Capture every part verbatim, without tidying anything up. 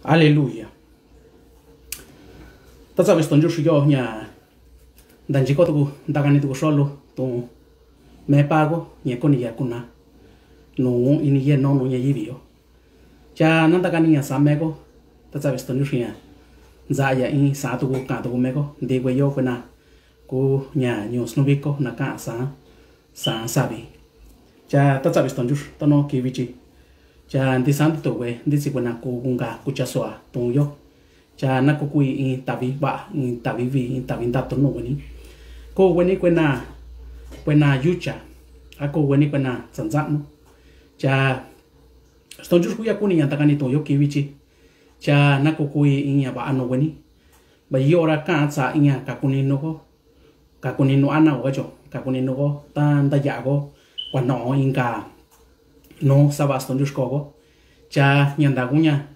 Aleluya. Tátsavi Xtontsuxi yo ña ntancikotoko ntakani toko xolu to mepa ko ña koni ya kuna nu ini yeno nu ña yivi yo. Cha nantakani ña saame ko tátsavi Xtontsuxi ña ntsa ya i saatoko kaatoko me ko nti kue yo kue na ku ña ñuxnuviko na kaa sa sa savi. Cha tátsavi Xtontsuxi tono kivichi. Cha nti santi to kue ntitsi kue na ku kunka kuchasoa to yo. Cha na ku kui i tavi va i tavi vi i tavi nta to nu kueni. Ku kueni kue na kue na yucha. A ku kueni kue na tsantsanu. Cha Xtontsuxi ku ya kuni ña ntakani to yo kivichi. Cha na ku kui i ña va nu kueni. Ba yora kaa tsa i ña kakuni nu ko. Kakuni nu ana ko kacho kakuni nu ko ta nta ya ko kua no inka nu sava Xtontsuxi ko ko. Cha ña nta ku ña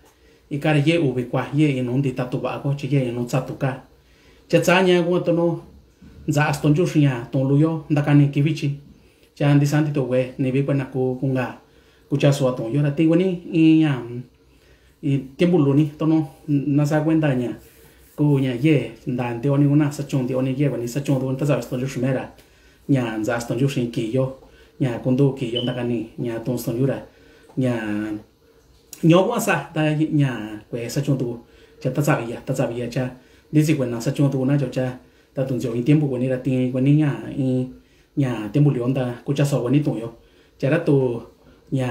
ikara ye uvi kua ye inu nti tatu va ko chi ye inu tsatu ka. Cha tsa ña ku tono ntsa Xtontsuxi ña to lu yo ntakani kivichi. Cha nti santi to kue nivi kue na ku kunka kuchasoa to yora ti kueni i ña i tiempo luni tono na sa kuenta ña ku ña ye nta nti oni kuna sachu nti oni ye kueni sachu tu tátsavi Xtontsuxi mera ña ntsa Xtontsuxi ki yo ña kuntu ki yo ntakani ña to Xtontsuxi ra ña ño kua sa ta ña kue sachu tu cha tátsavi ya tátsavi ya cha ntitsi kue na sachu tu na cho cha ta tu ntsio i tiempo kueni ra ti kueni ña i ña tiempo lio nta kuchasoa kueni to yo. Cha ra tu ña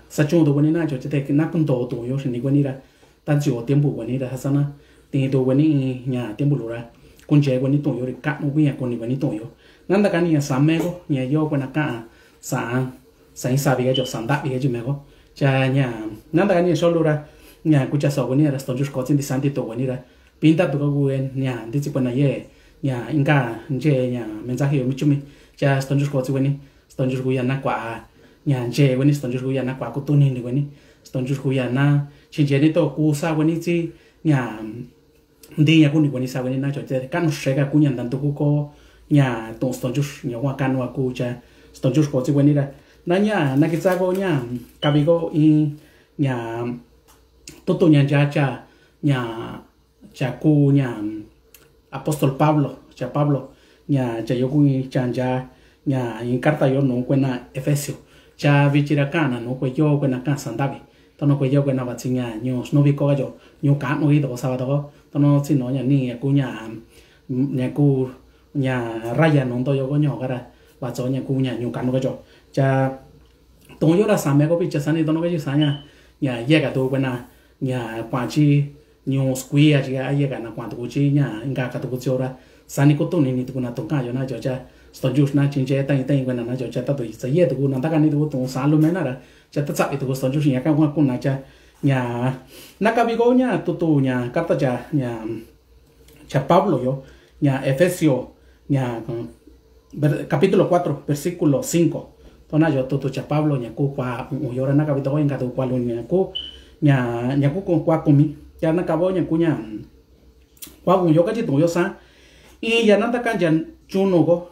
sachu tu kueni na cho cha te na kunto to yo xini kueni ra ta ntsio tiempo kueni ra sa na ti tu kueni i ña tiempo lu ra kunche kueni to yo ri kanu kui ña kuni kueni to yo. Nantakani ña saame ko ña yo kue na kaa sa sa i savi ka cho sa ntavi ka chi me ko. Cha ña nantakani ña xolu ra ña kuchasoa kueni ra Xtontsuxi ko tsi nti santi to kueni ra pinta tu ka kue ña ntitsi kue na ye ña inka nche ña mensaje yo mi chumi. Cha Xtontsuxi ko tsi kueni Xtontsuxi ku ya na kua ña nche kueni Xtontsuxi ku ya na kua kutuni ni kueni. Xtontsuxi ku ya na chinche ni to ku sa kueni tsi ña nti ña kuni kueni sa kueni na cho te kanu xeka ku ña ntantu ku ko ña to Xtontsuxi ña kua kanu a ku cha Xtontsuxi ko tsi kueni ra na ña na kitsa ko ña kavi ko i ña tutu ña ncha cha ña cha ku ña apóstol Pablo cha Pablo ña cha yo ku i cha ncha ña i carta yo nu kue na Efesio. Cha vichi ra kana nu kue yo kue na kasa ntavi. Tono kue yo kue na vatsi ña ñuxnuviko ka yo ñu kanu ki toko sava toko tono tsi no ña ni ña ku ña ña ku ña raya nu nto yo ko ño ka ra vatso ña ku ña ñu kanu ka yo. Cha to yo ra saame ko vichi sani tono ka yi sa ña ña yeka tu kue na ña kua chi ñu skuia chi a yeka na kua tuku chi ña inka ka tuku chi ora sani kutuni ni tuku na to ka yo na yo cha Xtontsuxi na chinche tai tai kue na na yo cha ta tu sa ye tuku na ntakani tuku to sa lu me na ra cha tátsavi tuku Xtontsuxi ña ka kua kuna cha ña na kavi ko ña tutu ña carta cha ña cha Pablo yo ña Efesio ña capítulo cuatro versículo cinco. Tona yo tutu cha Pablo ña ku kua u'un yo ra na kavi to inka tu kua lu ña ku ña ña ku kua kumi ya na kavo ña ku ña kua u'un yo kachi to yo sa. Iin ya na ntakancha chunu ko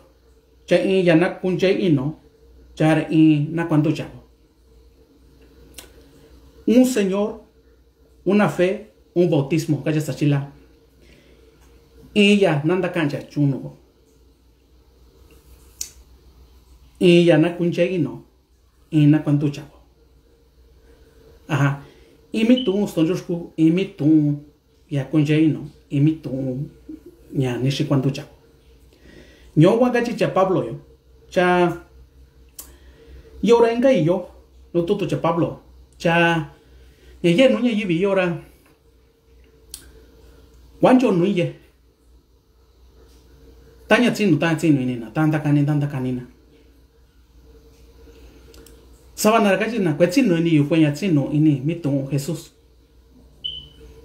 cha iin ya na kunche ino cha ra iin na kua ntucha ko. Un Señor, una fe, un bautismo kachi sa chila. Iin ya na ntakancha chunu ko iin ya na kunche ino iin na kua ntucha ko. Aha. Iin mi tuun Xtontsuxi ku iin mi tuun ya kunche ino iin mi tuun ña nixi kua ntucha ko. Ño kua kachi cha Pablo yo cha yo ra inka iyo nu tutu cha Pablo cha ña ye nu ña yivi yo ra kua ncho nu ye ta ña tsinu ta ña tsinu ini na ta ntakani ta ntakani na. Sava na ra kachi na kue tsinu ini yu kue ña tsinu ini mi tuun Jesús.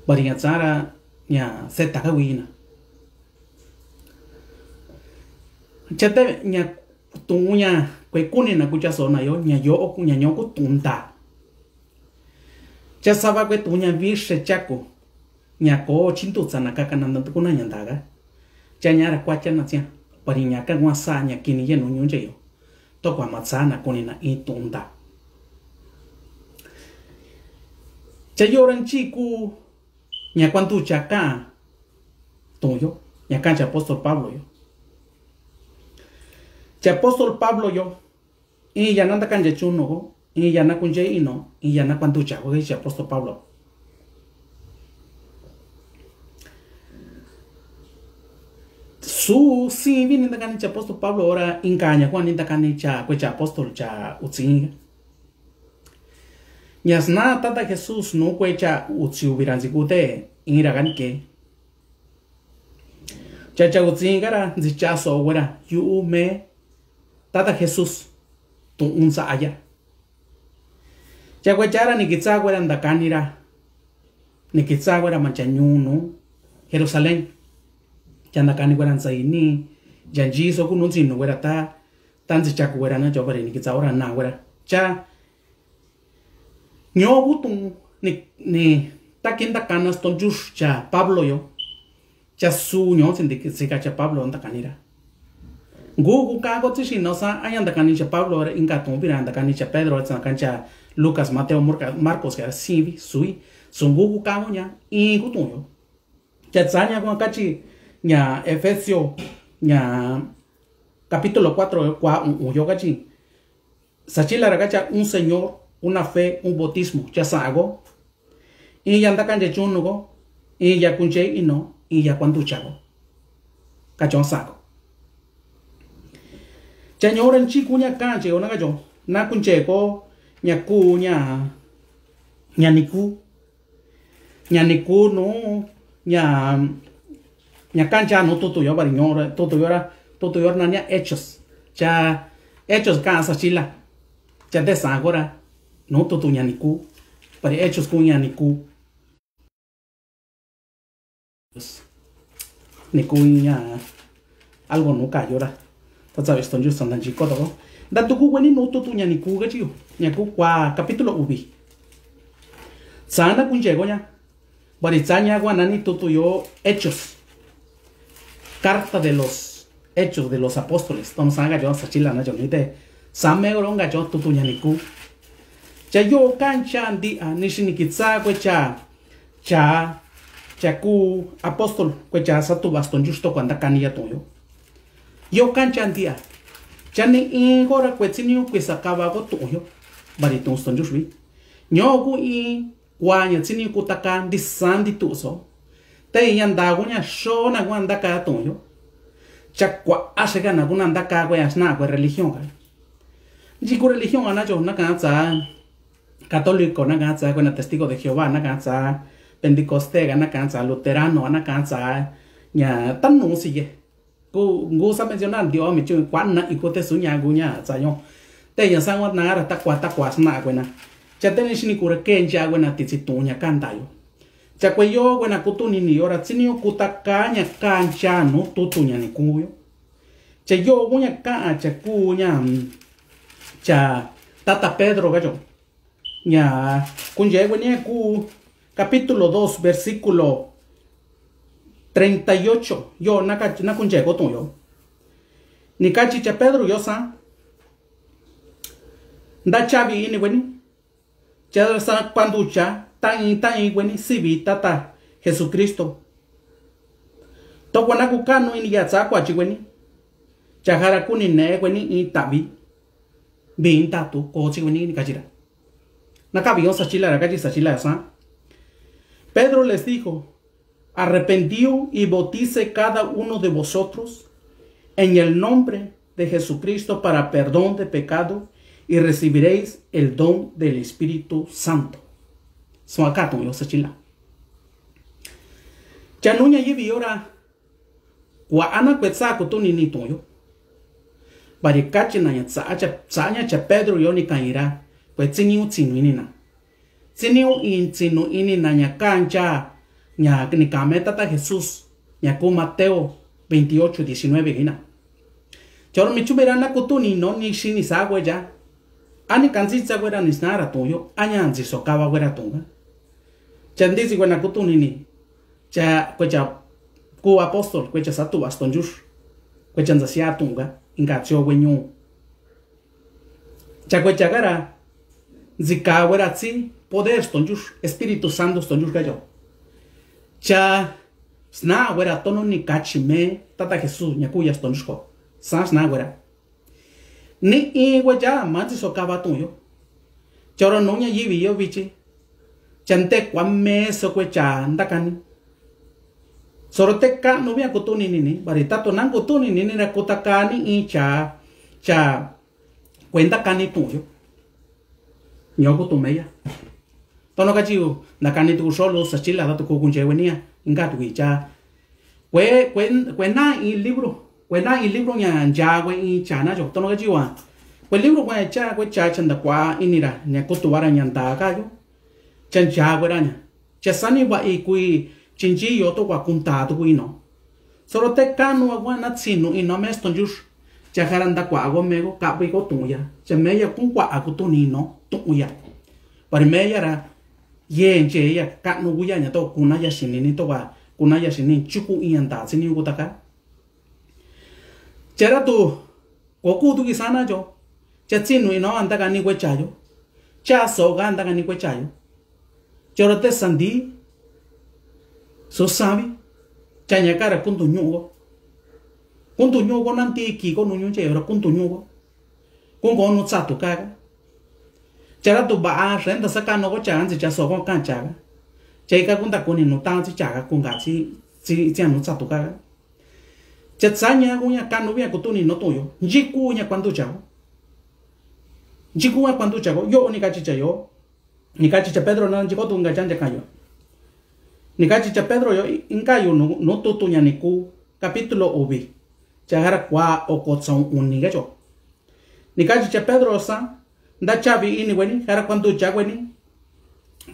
Bari ña tsa ra ña seta ka wi na. Cha ta ña tuun ña kue kuni na kuchaso na yo ña yo ña ño ku tuun nta. Cha sava kue tuun ña vixe chaku ña ko chintutsa na kaka na nta tuku na ña nta ka. Cha ña ra kua cha na tsia bari ña ka kua sa ña kini ye nu ñunche yo. To kua ma tsa na kuni na iin tuun nta. Cha yo ra nchi ku ña kuanducha ka'a tu'un yo, ña ka'a chi apóstol Pablo yo. Chi apóstol Pablo yo, iinya na ntakani chi chunuko, iinya na kunche ino, iinya na kuanduchako, kachi chi apóstol Pablo. Su sivi ni ntakani chi apóstol Pablo, ora inkaña kuani ntakani chi, kue chi apóstol chi utsiin. Ña sna tata Jesús nu kue chi utsiu virantsikute, iira kani ke. Chi chi utsiin kara ntsichaso wera yu'u me tata Jesús tu'un sa'aya. Chi kue chi ara nikitsa wera ntakani ra, nikitsa wera macha ñuun nu Jerusalén. Chi ntakani wera ntsaini, yanchiso ku nu ntsinu wera ta, ta ntsichaku wera na, chi bari nikitsa ora na wera. Chi ño'o ku tu'un ni, ni ta kintakana stonchux chi Pablo yo. Chi su ño'o tsintikitsika chi Pablo ntakani ra. Ngu ku kaku tsixino sa aña ntakani chi Pablo ra, inka tu'un vira ntakani chi Pedro, ntakani chi Lucas, Mateo, Marka, Marcos, kara sivi, sui. Su ngu ku kaku ña, iin ku tu'un yo. Chi tsaña kua kachi ña Efesio, ña capítulo cuatro, kua u'un yo kachi. Sachila ra kachi un Señor, una fe, un bautismo. Chi sa'ako. Iinya ntakani chi chunuko, iinya kunche ino, iinya kuanduchako. Kachi sa'ako. Chi ño'o ra nchi ku ña kanchi ona kachi na kuncheko ña ku ña, ña niku. Ña niku nu, ña, ña kancha nu tutu yo bari ño'o ra, tutu yo ra, tutu yo ra nani a Hechos. Chi Hechos ka sachila. Chi tesako ra nu tutu ña niku. Bari Hechos ku ña niku. Niku ña algo nu kayo ra. Ta tsavi stonchux sa ntanchi kotako. Nta tuku kueni nu tutu ña niku kachi yo. Ña ku kua capítulo uvi. Tsa na kuncheko ña. Bari tsaña kua nani tutu yo Hechos. Carta de los Hechos de los Apóstoles. Tono sa kachi sachila na choni te. Sa mero kachi tutu ña niku. Chi yo kancha ntia ni xinikitsa kue chi, chi, chi ku apóstol kue chi satuva stonchux tokua ntakani ya tu'un yo. Yo kancha ntia. Chi ni iin kora kue tsiniu kuisa kava ko tu'un yo. Bari tu'un stonchux vi. Ño'o ku iin kua ña tsiniu ku taka ntisandi tu'un so. Te ña ntaku ña xona kua ntaka tu'un yo. Chi kua axeka na ku na ntaka kue ña sna kue religión ka. Nchi ku religión ka na cho na ka tsa católico, na ka tsa kue na testigo de Jehová, na ka tsa pentecoste ka, na ka tsa luterano, na ka tsa ña tanu siye. Ku ngu sa mencionar nti o mi chu kua na i ku te su ña ku ña tsa yo. Te ña sa kua na ra ta kua ta kua sna kue na. Chi te ni xini ku ra kencha kue na ti tsi tu'un ña kanta yo. Chi kue yo kue na kutuni ni yo ra tsiniu ku taka ña kancha nu tutu ña niku yo. Chi yo ku ña ka'a chi ku ña, mm, chi tata Pedro kacho. Ña kunche kue ni ku capítulo dos, versículo treinta y ocho. Yo na ka, na kuncheko tu'un yo. Ni kachi chi Pedro yo sa. Nta chavi ini kue ni. Chi sa kuanducha ta in, ta in kue ni sivi tata Jesucristo. Tokua na kukanu ini ya tsa kuachi kue ni. Chi jara kuni ne kue ni in tavi. Vii ntatu kotsi kue ni, ni kachi ra. Na kavi yo sachila ra kachi sachila sa. Pedro les dijo: "Arrepentíos y bautícese cada uno de vosotros en el nombre de Jesucristo para perdón de pecado, y recibiréis el don del Espíritu Santo." Sua ka tu'un yo sachila. Chi nuña yivi yo ra kua'a na kue tsa kutuni ni tu'un yo. Bari kachi na ña tsa, tsa ña chi Pedro yo ni ka'i ra kue tsiniu tsinu ini na. Tsiniu in tsinu ini na ña kancha ña ni kame tata Jesús ña ku Mateo veintiocho diecinueve kina. Chi ora mi chumi ra na kutuni no ni xini sa kue ya. Ani kantsitsa kue ra ni sna ra tu'un yo, aña ntsiso kava kue ra tu'un ka. Chi ntitsi kue na kutuni ni. Chi kue chi ku apóstol, kue chi satuva stonchux, kue chi ntsasia tu'un ka, inka tsi o kue ñuun. Chi kue chi kara ntsika kue ra tsi poder stonchux, Espíritu Santo stonchux kacho. Cha sna'awera tono ni kachi me tata Jesús ña kuya stonchux ko. Sa sna'awera. Ni iwe ya mansi so kava tu'un yo. Choro nuña yivi yo vichi. Cha nte kua me so kue cha ndakani. Soro te ka'nu via kutu'ni nini. Bari tato nan kutu'ni nini ra kutakani i cha, cha kue ndakani tu'un yo. Ño kutu meya. Tono kachi yu, ndakani tuku xolu sachila tatu kukunche wenía, inka tuku icha. Kue, kue, kue na in libro, kue na in libro ña nchawe i chana yo. Tono kachi yu a. Kue libro kue cha, kue cha cha ndakua inira, ña kutuara ña ndaka yo. Cha nchawera ña. Cha sani va'i kui chinchi yo to kua kunta tuku ino. Soro te ka'nu a kua na tsinu ino me stonchux. Cha jara ndakua ko me ko kapi ko tu'un ya. Cha meya kun kua a kutu'ni ino tu'un ya. Bari meya ra. Ye nche ya ka'nu kuya ña to kuna ya xini ni to kua kuna ya xini chuku iña nda tsini kutaka. Chara tu Ko kutu ki sana yo. Cha tsinu ino a ndakani kue chayo. Cha soka a ndakani kue chayo. Choro te sandi. So sabi. Cha ña kara kuntu ñu'u ko. Kuntu ñu'u ko nanti ki ko nu ñu'u che ora kuntu ñu'u ko. Kun ko nu tsatu kaka. Chara tu ba a renta sakano ko cha anzi cha soko kan chaka. Cha ika kunta kuni nu tan si chaka kunka si si si anu tsatu kaka. Cha tsaña kuña kanu via kutu'ni no tu'un yo. Nchi kuña kuandu chako. Nchi kuña kuandu chako. Yo ni kachi cha yo. Ni kachi cha Pedro na nchi kotu nga chancha kayo. Ni kachi cha Pedro yo inka yo nu tutu ña ni ku kapítulo uvi. Cha jara kua oko tsaun uni kacho. Ni kachi cha Pedro sa nda chavi ini kueni jara kuandu cha kueni.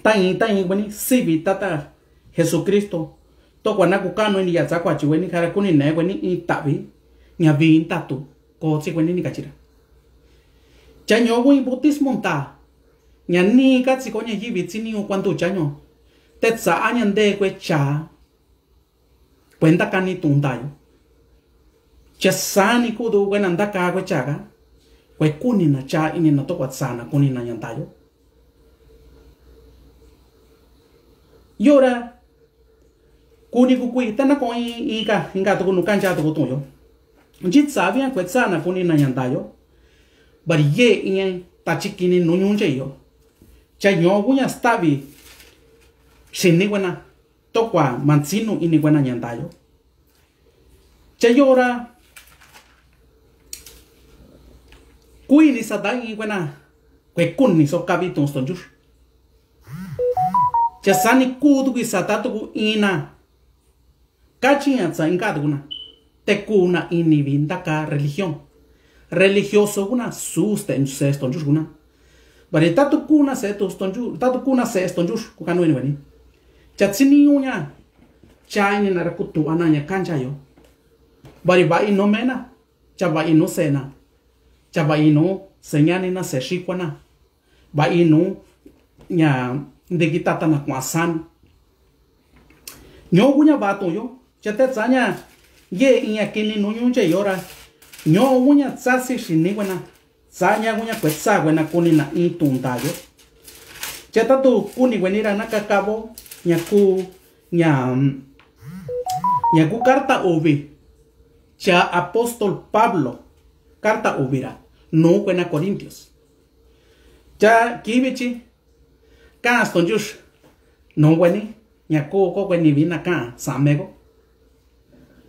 Tañi tañi kueni sivi tata Jesucristo. Tokua na kukanu ini ya tsa kuachi kueni jara kuni ne kueni in tavi. Ña vi in tatu kotsi kueni ni kachira. Cha ño kui bautismo nta. Ña ni katsi ko ña yivi tsini u kuandu cha ño. Te tsa a ña nde kue cha. Kuenta kani tu'un ntayo. Cha sani kutu kuena ndaka kue chaka. Kue kuni na cha ini na tokua tsana kuni na ña ntayo. Yora. Kuni kukui tana ko in inka inka tuku nu kancha tuku tu'un yo. Nchi tsa via kue tsana kuni na ña ntayo. Bari ye iña tachi kini nu ñunche yo. Cha ño kuña stavi. Sini kuena. Tokua mantsinu ini kuena ña ntayo. Cha yora. Kui ni sata in kuena. Kue kun ni so kavi tun stonjur. Cha sani kutu kui sata tuku ina. Kachi ña tsa inka tuku na. Te kuna ini vi ndaka religión. Religioso kuna sus te se stonjur kuna. Bari tatu kuna se tu stonjur, tatu kuna se stonjur, ku kanu ini vani. Cha tsini uña. Cha ini na ra kutu ana ña kancha yo. Bari ba ino mena. Cha ba ino sena. Cha ba ino señani na se shikua na. Ba inu ña ndiki tata na kuasan. Ño kuña ba tu'un yo. Cha te tsaña ye iña kini nu ñunche yora. Ño kuña tsasi sini kuena. Tsaña kuña kue tsa kuena kuni na in tu'un ntayo. Cha tatu kuni kuenira na kakavo ña ku ña ña ku karta uvi. Cha apóstol Pablo. Karta uvi ra. Nu kuena Corintios. Cha kivi chi. Ka'a stonjux. Nu kueni. Ña ku ko kueni vina ka'a sa mego.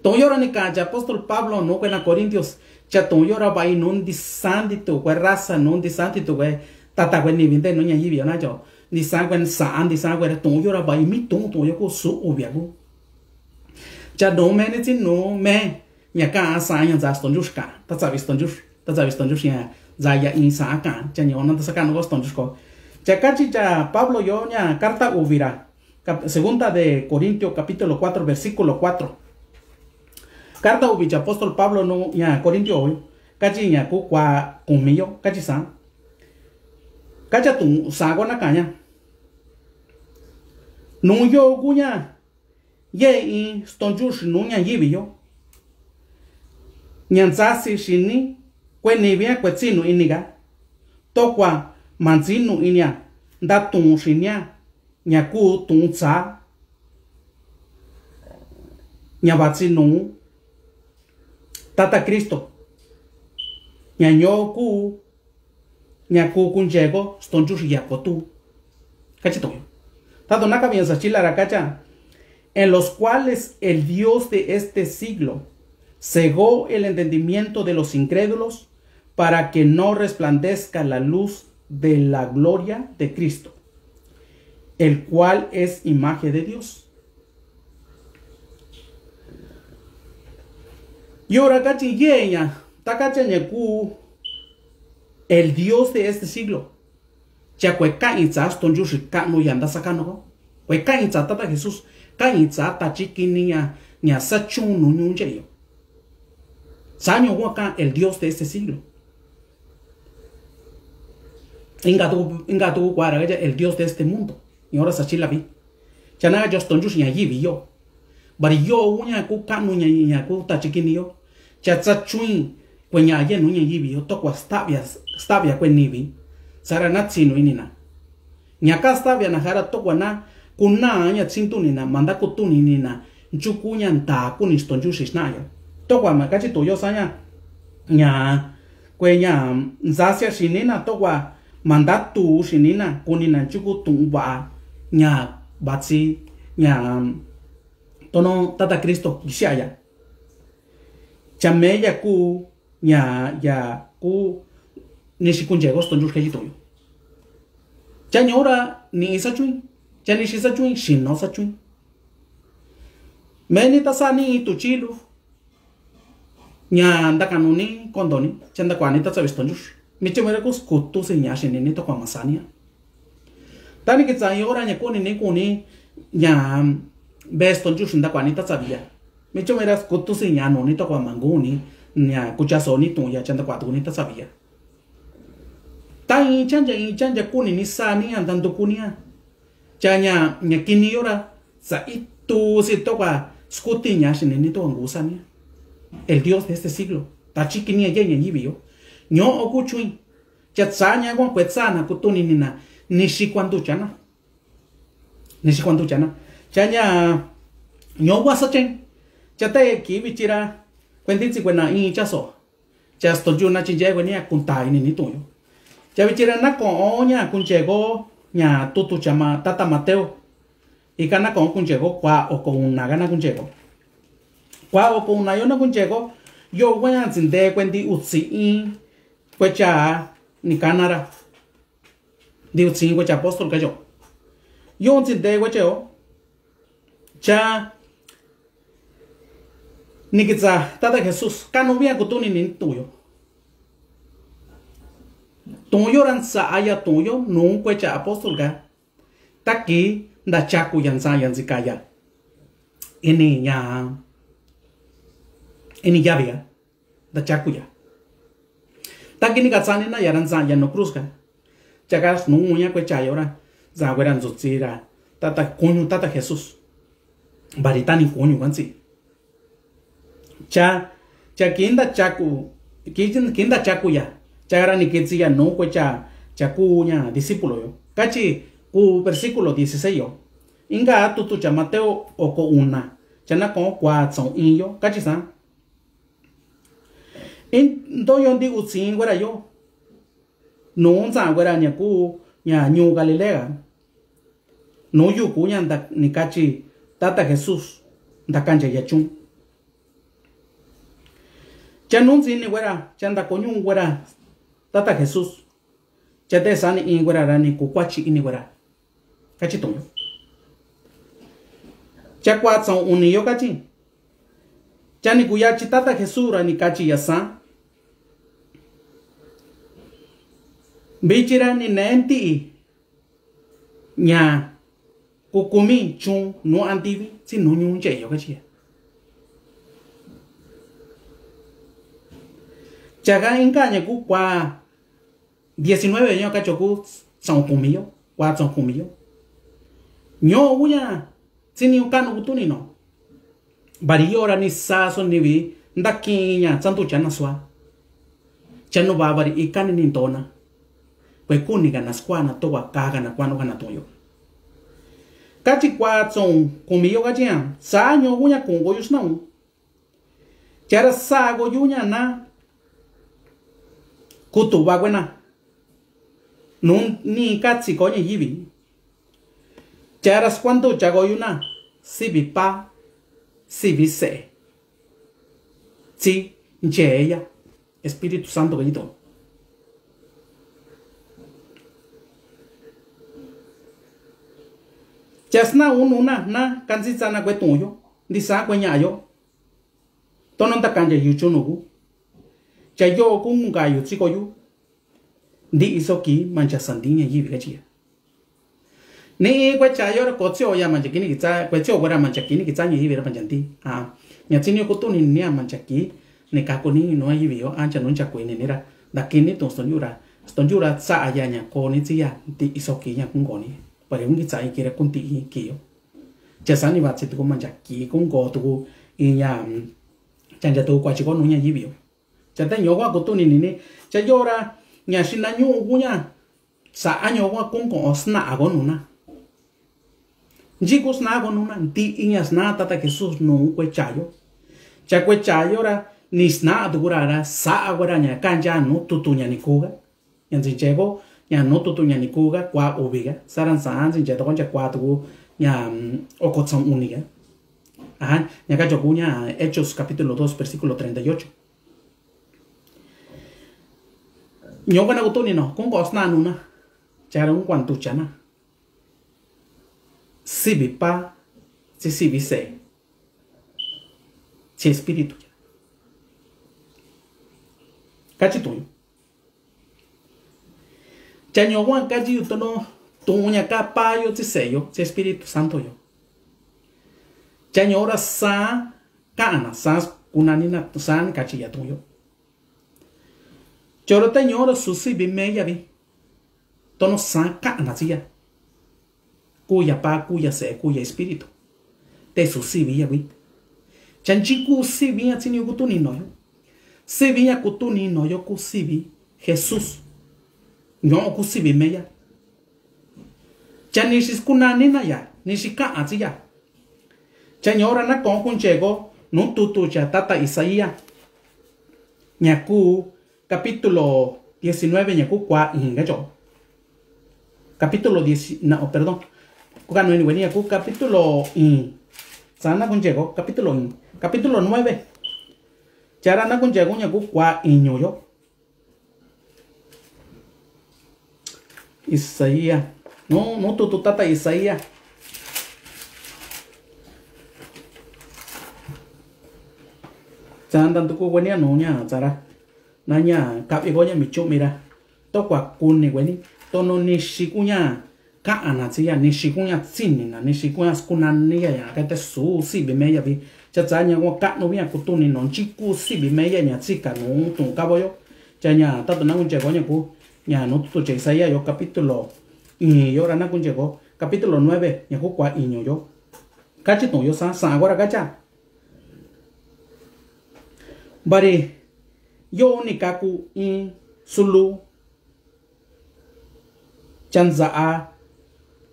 Tu'un yora ni ka'a cha apóstol Pablo nu kuena Corintios. Cha tu'un yora ba inu ndisanti tu kue raza nu ndisanti tu kue. Tata kue ni vinte nu ña yivi yo na cho. Ndisan kue sa ndisan kue ra tu'un yora ba imi tu'un tu'un yo ku su uvia ku. Cha nu me ni tsi nu me. Ña ka'a sa ña nza stonjux ka. Ta tsavi stonjux. Ta tsavi stonjux ña. Nza ya in sa ka. Cha ña ona ta sa ka nu ko stonjux ko. Cha kachi cha Pablo yo ña karta uvi ra. Segunda de Corintio kapítulo kuatro versíkulo kuatro. Karta uvi cha apóstol Pablo nu ña Corintio uvi. Kachi ña ku kua kumi yo. Kachi sa. Kacha tu'un sa ko na kaña. Nu yo kuña. Ye in stonjux nu ña yivi yo. Ña ntsasi sini kue ni via kue tsinu ini ka. Tokua mantsinu inia nda tu'un sinia ña ku tu'un tsa. ña batsi nuu tata Cristo, ña ñoku, ña ku kunyeko stonchuxi ya kotu. Kachi toyo. Tato naka bien sachila ra kacha. En los cuales el Dios de este siglo cegó el entendimiento de los incrédulos para que no resplandezca la luz de la gloria de Cristo, el cual es imagen de Dios. Yora kachi yeña, ta kacha ña ku el Dios de este siglo. Cha kue kaitsa stonchuxi kanu ya nda sakanu ko. Kue kaitsa tata Jesús, kaitsa tachikini ña, ña sachun nuñu ncheyo. Sañu waka el Dios de este siglo. Inka tu, inka tu kuara ya el Dios de este mundo. Ñora sachila vi. Chana yo stonchuxi ña yivi yo. Bari yo uña ku kanu ña, ña ku tachikini yo. Cha sachun kue ña yenu ña yivi yo. Tokua stavia, stavia kue nivi. Sara na tsinu inina. Ña ka stavia na jara tokua na kuna ña tsintunina, manda kutunina, nchuku ña nda kuni stonchuxi xnaya. Tokua ma kachi tuyo saña. Ña kue ña nsasia xinina tokua manda tu xinina kunina nchuku tuun va ña batsi ña tono tata Cristo kisiaya. Cha meya ku ña ya ku nixi kunyeko stonchuxi kachi tuyo. Cha ñora ni sachun, cha nixi sachun, xino sachun. Meni tasa ni tuchilu. Ña ndakanu ni kondo ni, cha ndakua ni tatsavi stonchuxi. Michumera ku skutu si ña xini ni tokua masania. Tani kitsa yora ña kuni ni kuni ña be stonchuxi ndakua ni tatsavi ya. Michumera skutu si ña nuni tokua manguni ña kuchaso ni tuya cha ndakua tu ni tatsavi ya. Ta icha ya icha ya kuni ni sani ya nda nduku ni ya. Cha ña, ña kini yora sa itu si tokua skuti ña xini ni tokua ngu sani ya. El Dios de este siglo. Tachikini ya yeña yivi yo. Ño oku chuin. Cha tsa ña kua kue tsa na kutunina. Nixi kua nduchana. Nixi kua nduchana. Cha ña ño kua sachen. Cha te kivi chira. Kue ntitsi kue na ichaso. Cha stonchuxi na chinche kue ni a kunta ini ni tuyo. Cha vichira na koon ña kunyeko ña tutu cha ma tata Mateo. Ika na koon kunyeko kua oko una ka na kunyeko. Kua oko una yo na kunyeko. Yo kua ña ntsinde kue nti utsi in kue cha ni kanara. Nti utsi in kue cha apóstol kayo. Yo ntsinde kue cheo. Cha ni kitsa tata Jesús kanu via kutuni ni tuyo. Tuyo ra nsa aya tuyo nuu kue cha apóstol ka. Taki nda chaku ya nsa ya ntsika ya. Ini ya. Ini ya via. Nda chaku ya. Taki ni katsa ni na ya ra nsa ya nu cruz ka. Chaka snu uña kue cha yo ra. Nsa kue ra ntsutsi ra. Tata kuñu tata Jesús. Bari tani kuñu kantsi. Cha, cha kinda chaku, ki-, kinda chaku ya. Cha ra ni kitsi ya nu kue cha, cha kuña discípulo yo. Kachi ku versículo dieciséis yo. Inka tutu cha Mateo oko una. Cha na koon kua tsaun in yo. Kachi sa. In, nto yo nti utsi in kue ra yo. Nuu nsa kue ra ña ku ña ñuu Galilea. Nuu yuku ña nda ni kachi tata Jesús nda kancha yachun. Cha nuu ntsi ni kue ra cha nda koñu kue ra tata Jesús. Cha te sani in kue ra ra ni kukuachi ini kue ra. Kachi tuyo. Cha kua tsaun uni yo kachi. Cha ni kuyachi tata Jesús ra ni kachi ya sa. Vichi ra ni ne nti'i ña kukumi chun nu antivi tsi nu ñuun cheyo kachi ya. Chaka inka ña ku kua diecinueve ño kacho ku tsaun kumi yo, kua tsaun kumi yo. Ño uña tsi ni un kanu kutuni no. Bari yo ra ni sa so nivi nda kiña tsandu chana sua. Chanu ba bari ikani ni ntona. Kue kuni kana skuana towa ka kana kuanu kana tuyo. Kachi kuatson kumi yo kachi ña, sa ñoku ña ku'un koyu sna. Chara sa koyu ña na kutuva kuena. Nuni katsi ko ña yivi. Chara skuanducha koyu na, sivi pa, sivi se'e. Tsi ncheya Espíritu Santo kayi to. Cha sna unu na, na kantsitsa na kue tu'un yo. Ntisan kue ña'a yo. Tono ntakancha yuchun nuku. Cha yo kunka yu tsi koyu. Nti'i so ki mancha santi ña yivi kachi ya. Ni kue cha yo ra ko tsi o ya mancha kini kitsa, kue tsi o kue ra mancha kini kitsa ña yivi ra mancha nti. A, ña tsi ni kutuni ni a mancha ki, ni kaku ni nu a yivi yo, ancha nu ncha kue ni ni ra. Nta kini tun stonyu ra, stonyu ra tsa a ya ña ko ni tsi ya, nti'i so ki ña kunko ni. Pare un kitsa i ki ra kunti'i ki yo. Cha sa ni va tsi tuku mancha ki kunko tuku i ña, mm, chancha tuku kua chi ko nu ña yivi yo. Cha ta ñoku a kutuni ni ni. Cha yo ra ña xina ñu'u ku ña. Sa a ñoku a kunko o sna a ko nu na. Nchi ku sna a ko nu na. Nti'i ña sna tata Jesús nu kue cha yo. Cha kue cha yo ra ni sna a tuku ra ra sa a kue ra ña kancha nu tutu ña ni kuga. Ña ntsinche ko ña nu tutu ña ni kuga kua uvi ga. Sa ra nsa ntsinche to ko ncha kua tuku ña, mm, okotson uni ga. Aja, ña kacho ku ña Hechos capítulo dos, versículo treinta y ocho. Ñoka na kutuni no, kunko sna nu na. Chara un kuantucha na. Sivi pa, tsi sivi se'e. Tsi espíritu. Kachi tu'un yo. Cha ñoku a kachi yu tono tu'un ña ka pa yo tsi se'e yo, tsi Espíritu Santo yo. Cha ñoku ra sa ka'an na, sa kunani na, sa ni kachi ya tu'un yo. Choro ta ñoku ra su sivi meya vi. Tono sa ka'an na tsi ya. Kuya pa, kuya se'e, kuya Espíritu. Te su sivi ya kui. Cha nchi ku sivi ya tsi ni kutuni no yo. Sivi ya kutuni no yo ku sivi Jesús. Ño'o ku sivi meya. Cha nixi skunani na ya, nixi ka'an tsi ya. Cha ño'o ra na ko kunche ko nu tutu cha tata Isaías. Ña ku capítulo diecinueve ña ku kua ii kacho. Capítulo diez, no, perdón. Ku kanu ni weni ña ku capítulo ii. Sa na kunche ko capítulo ii. Capítulo nueve. Chara na kunche ko ña ku kua iñu yo. Isaías. Nu, nu tutu tata Isaías. Cha ntantu ku kuenia nu ña chara. Na ña kavi ko ña michu'mi ra. Tokua kuni kueni. Tono nixi ku ña ka'an na tsi ya, nixi ku ña tsini na, nixi ku ña skunani ya, ya kate su sivi meya vi. Cha tsa ña kua ka'nu vi ña kutuni no nchi ku sivi meya ña tsika nu tu'un kavo yo. Cha ña tatu na kunche ko ña ku, ña nu tutu cha Isaías yo capítulo ii yo ra na kunche ko capítulo nueve ña ku kua iñu yo. Kachi tu'un yo sa, sa ko ra kacha. Vari yo ni kaku in sulu Cha nza'a,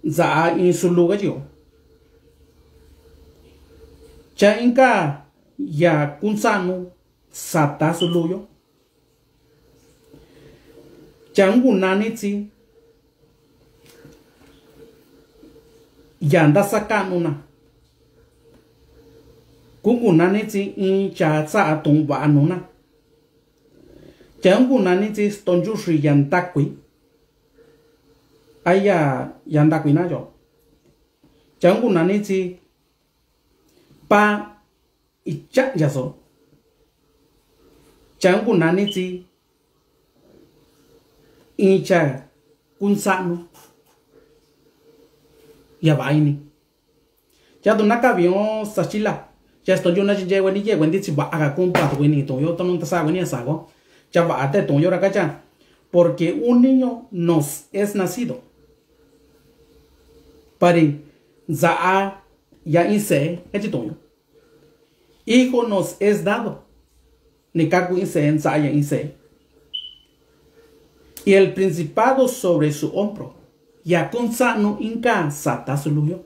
nza'a in sulu kachi yo. Cha inka ya kunsa'nu sata sulu yo. Cha ngunani tsi ya ndasaka'nu na. Ku ngunani tsi in cha tsa'a tu'un va'a nu na. Cha ngunani tsi stonchuxi ya ndakui. Aya ya ndakui na yo. Cha ngunani tsi pa icha'ya so. Cha ngunani tsi in cha kunsa'nu ya va'a ini. Cha tu nakavi o sachila. Cha stonchu na chinche kueni ye kuenti tsi va'a ka kumpa tu kueni tu'un yo tonu ntasa kueni asa ko. Cha va'a te tu'un yo ra kacha. Porque un niño nos es nacido. Pari nza'a ya in se'e kachi tu'un yo. Hijo nos es dado. Ni kaku in se'e nza'a ya in se'e. Y el principado sobre su hombro. Ya kunsa'nu inka sata sulu yo.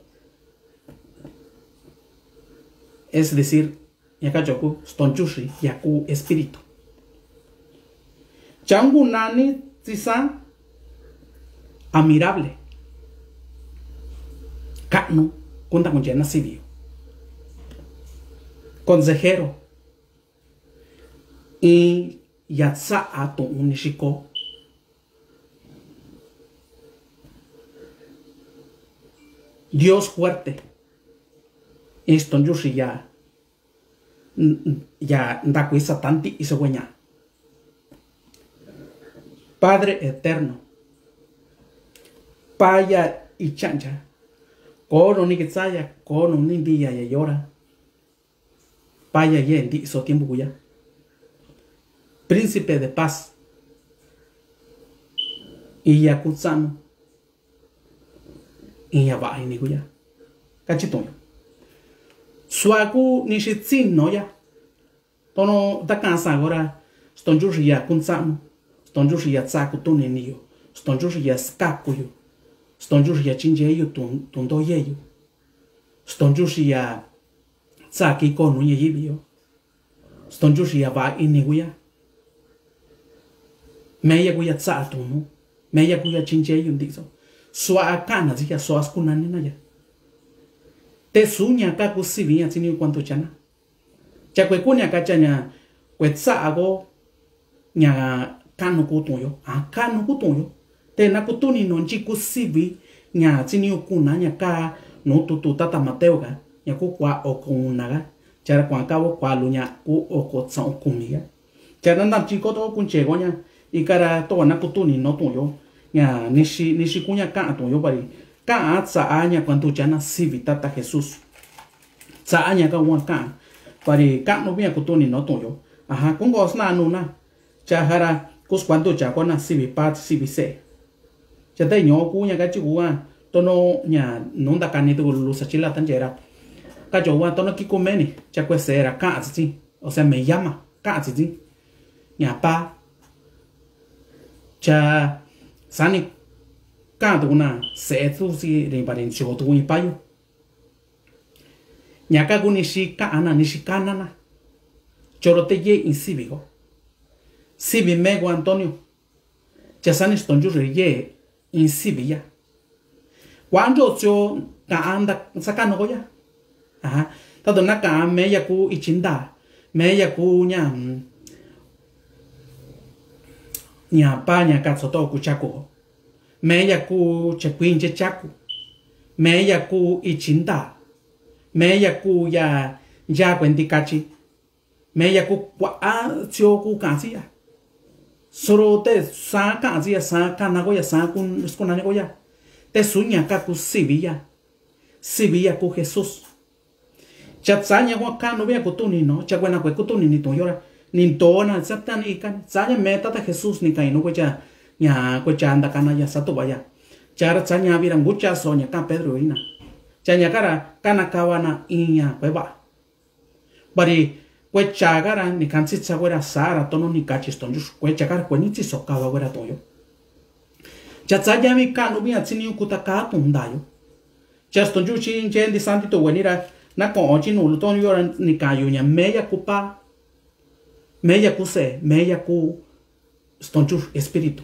Es decir, ña ka choku stonchuxi ya ku espíritu. Cha un kunani tsi san, admirable. Kaꞌnu, kunta kunchena sivi. Consejero. Iin ya tsaꞌa tuꞌun nixi ko. Dios fuerte. Iin stonchuxi ya, ya nda kui satan tiꞌi sokueña. Padre eterno. Paya ichaꞌancha. Koo nuni kitsaya, koo nuni ndiya ya yora. Paya ye ndiso tiempo kuya. Príncipe de paz. Iya kutsaꞌnu. Iya vaꞌa ini kuya. Kachi tuñu. Suaku nixi tsino ya. Tono takan sa kora. Stonchuxi ya kutsaꞌnu. Stonchuxi ya tsaku tunini yo. Stonchuxi ya skaku yo. Stonchuxi ya chinche yo tun, tunto ye yo. Stonchuxi ya tsa ki ko nu ña yivi yo. Stonchuxi ya vaꞌa ini kuya. Meya kuya tsaꞌa tunu. Meya kuya chinche yo ndiso. Suaꞌa kaꞌana tsi ya, suaꞌa skunanina ya. Te suña ka ku sivi ya tsi ni kuanto chana. Cha kue kuña ka cha ña kue tsaꞌa ko ña kaꞌnu ku tuꞌun yo. A kaꞌnu ku tuꞌun yo. Te na kutuni no nchi ku sivi ña tsi ni kuna ña ka nu tutu tata Mateo ka ña ku kua oko una ka. Chara kua ka kua lu ña ku oko tsaꞌun kumi ka. Chara nda nchi ko to kunche ko ña ikara to na kutuni no tuꞌun yo. Ña nixi, nixi kuña kaꞌan tuꞌun yo pari. Kaꞌan tsaꞌa ña kuanto chana sivi tata Jesús. Tsaꞌa ña ka kuan kaꞌan. Pari kaꞌnu via kutuni no tuꞌun yo. Aja, kunko sna nuna. Cha jara, kus kuanto cha kona sivi pa, sivi se. Cha te ño ku ña kachi kua, tono ña nunda kani tu lusa chila tanchera. Kacho kua tono ki kumeni, cha kue sera kaꞌan tsitsi. O sea, me llama, kaꞌan tsitsi. Ña pa. Cha sani kaꞌan tu kuna se tu si rin pari ncho tu ipayu. Ña ka ku nixi kaꞌana, nixi kanana. Choro te ye iin sivi ko. Sivi me ko Antonio. Cha sani stonchuxi ye iin sivi ya. Kua ncho tsio kaꞌan nda sakano ko ya. Aja. Tatu na kaꞌan meya ku ichi nda. Meya ku ña, mm, ña pa ña ka tsoto ku chaku. Meya ku chekuinche chaku. Meya ku ichi nda. Meya ku ya, ya kuenti kachi. Meya ku kuaꞌa tsio ku kaꞌan tsi ya. Soro te sa kaꞌan tsi ya, sa kaꞌana ko ya, sa ku skunani ko ya. Te suña ka ku sivi ya. Sivi ya ku Jesús. Cha tsaña kua kaꞌnu via kutuni no, cha kuena kue kutuni ni tuꞌun yo ra. Ni ntona tsa tani ikani. Tsaña me tata Jesús ni kaino kue cha, ña kue cha nda kana ya satuva ya. Chara tsaña vira ngucha so ña kaꞌan Pedro ina. Cha ña kara kana kava na iña kue vaꞌa. Pari kue cha kara ni kantsitsa kue ra sara tono ni kachi stonchuxi kue cha kara kue ni tsiso kava kue ra tuꞌun yo. Cha tsaña mi kaꞌnu via tsi ni kuta ka tuꞌun nda yo. Cha stonchuxi nche ndi santi tu kueni ra na koꞌon chi nu lu tono yo ra ni kayu ña meya ku pa. Meya ku se, meya ku stonchuxi espíritu.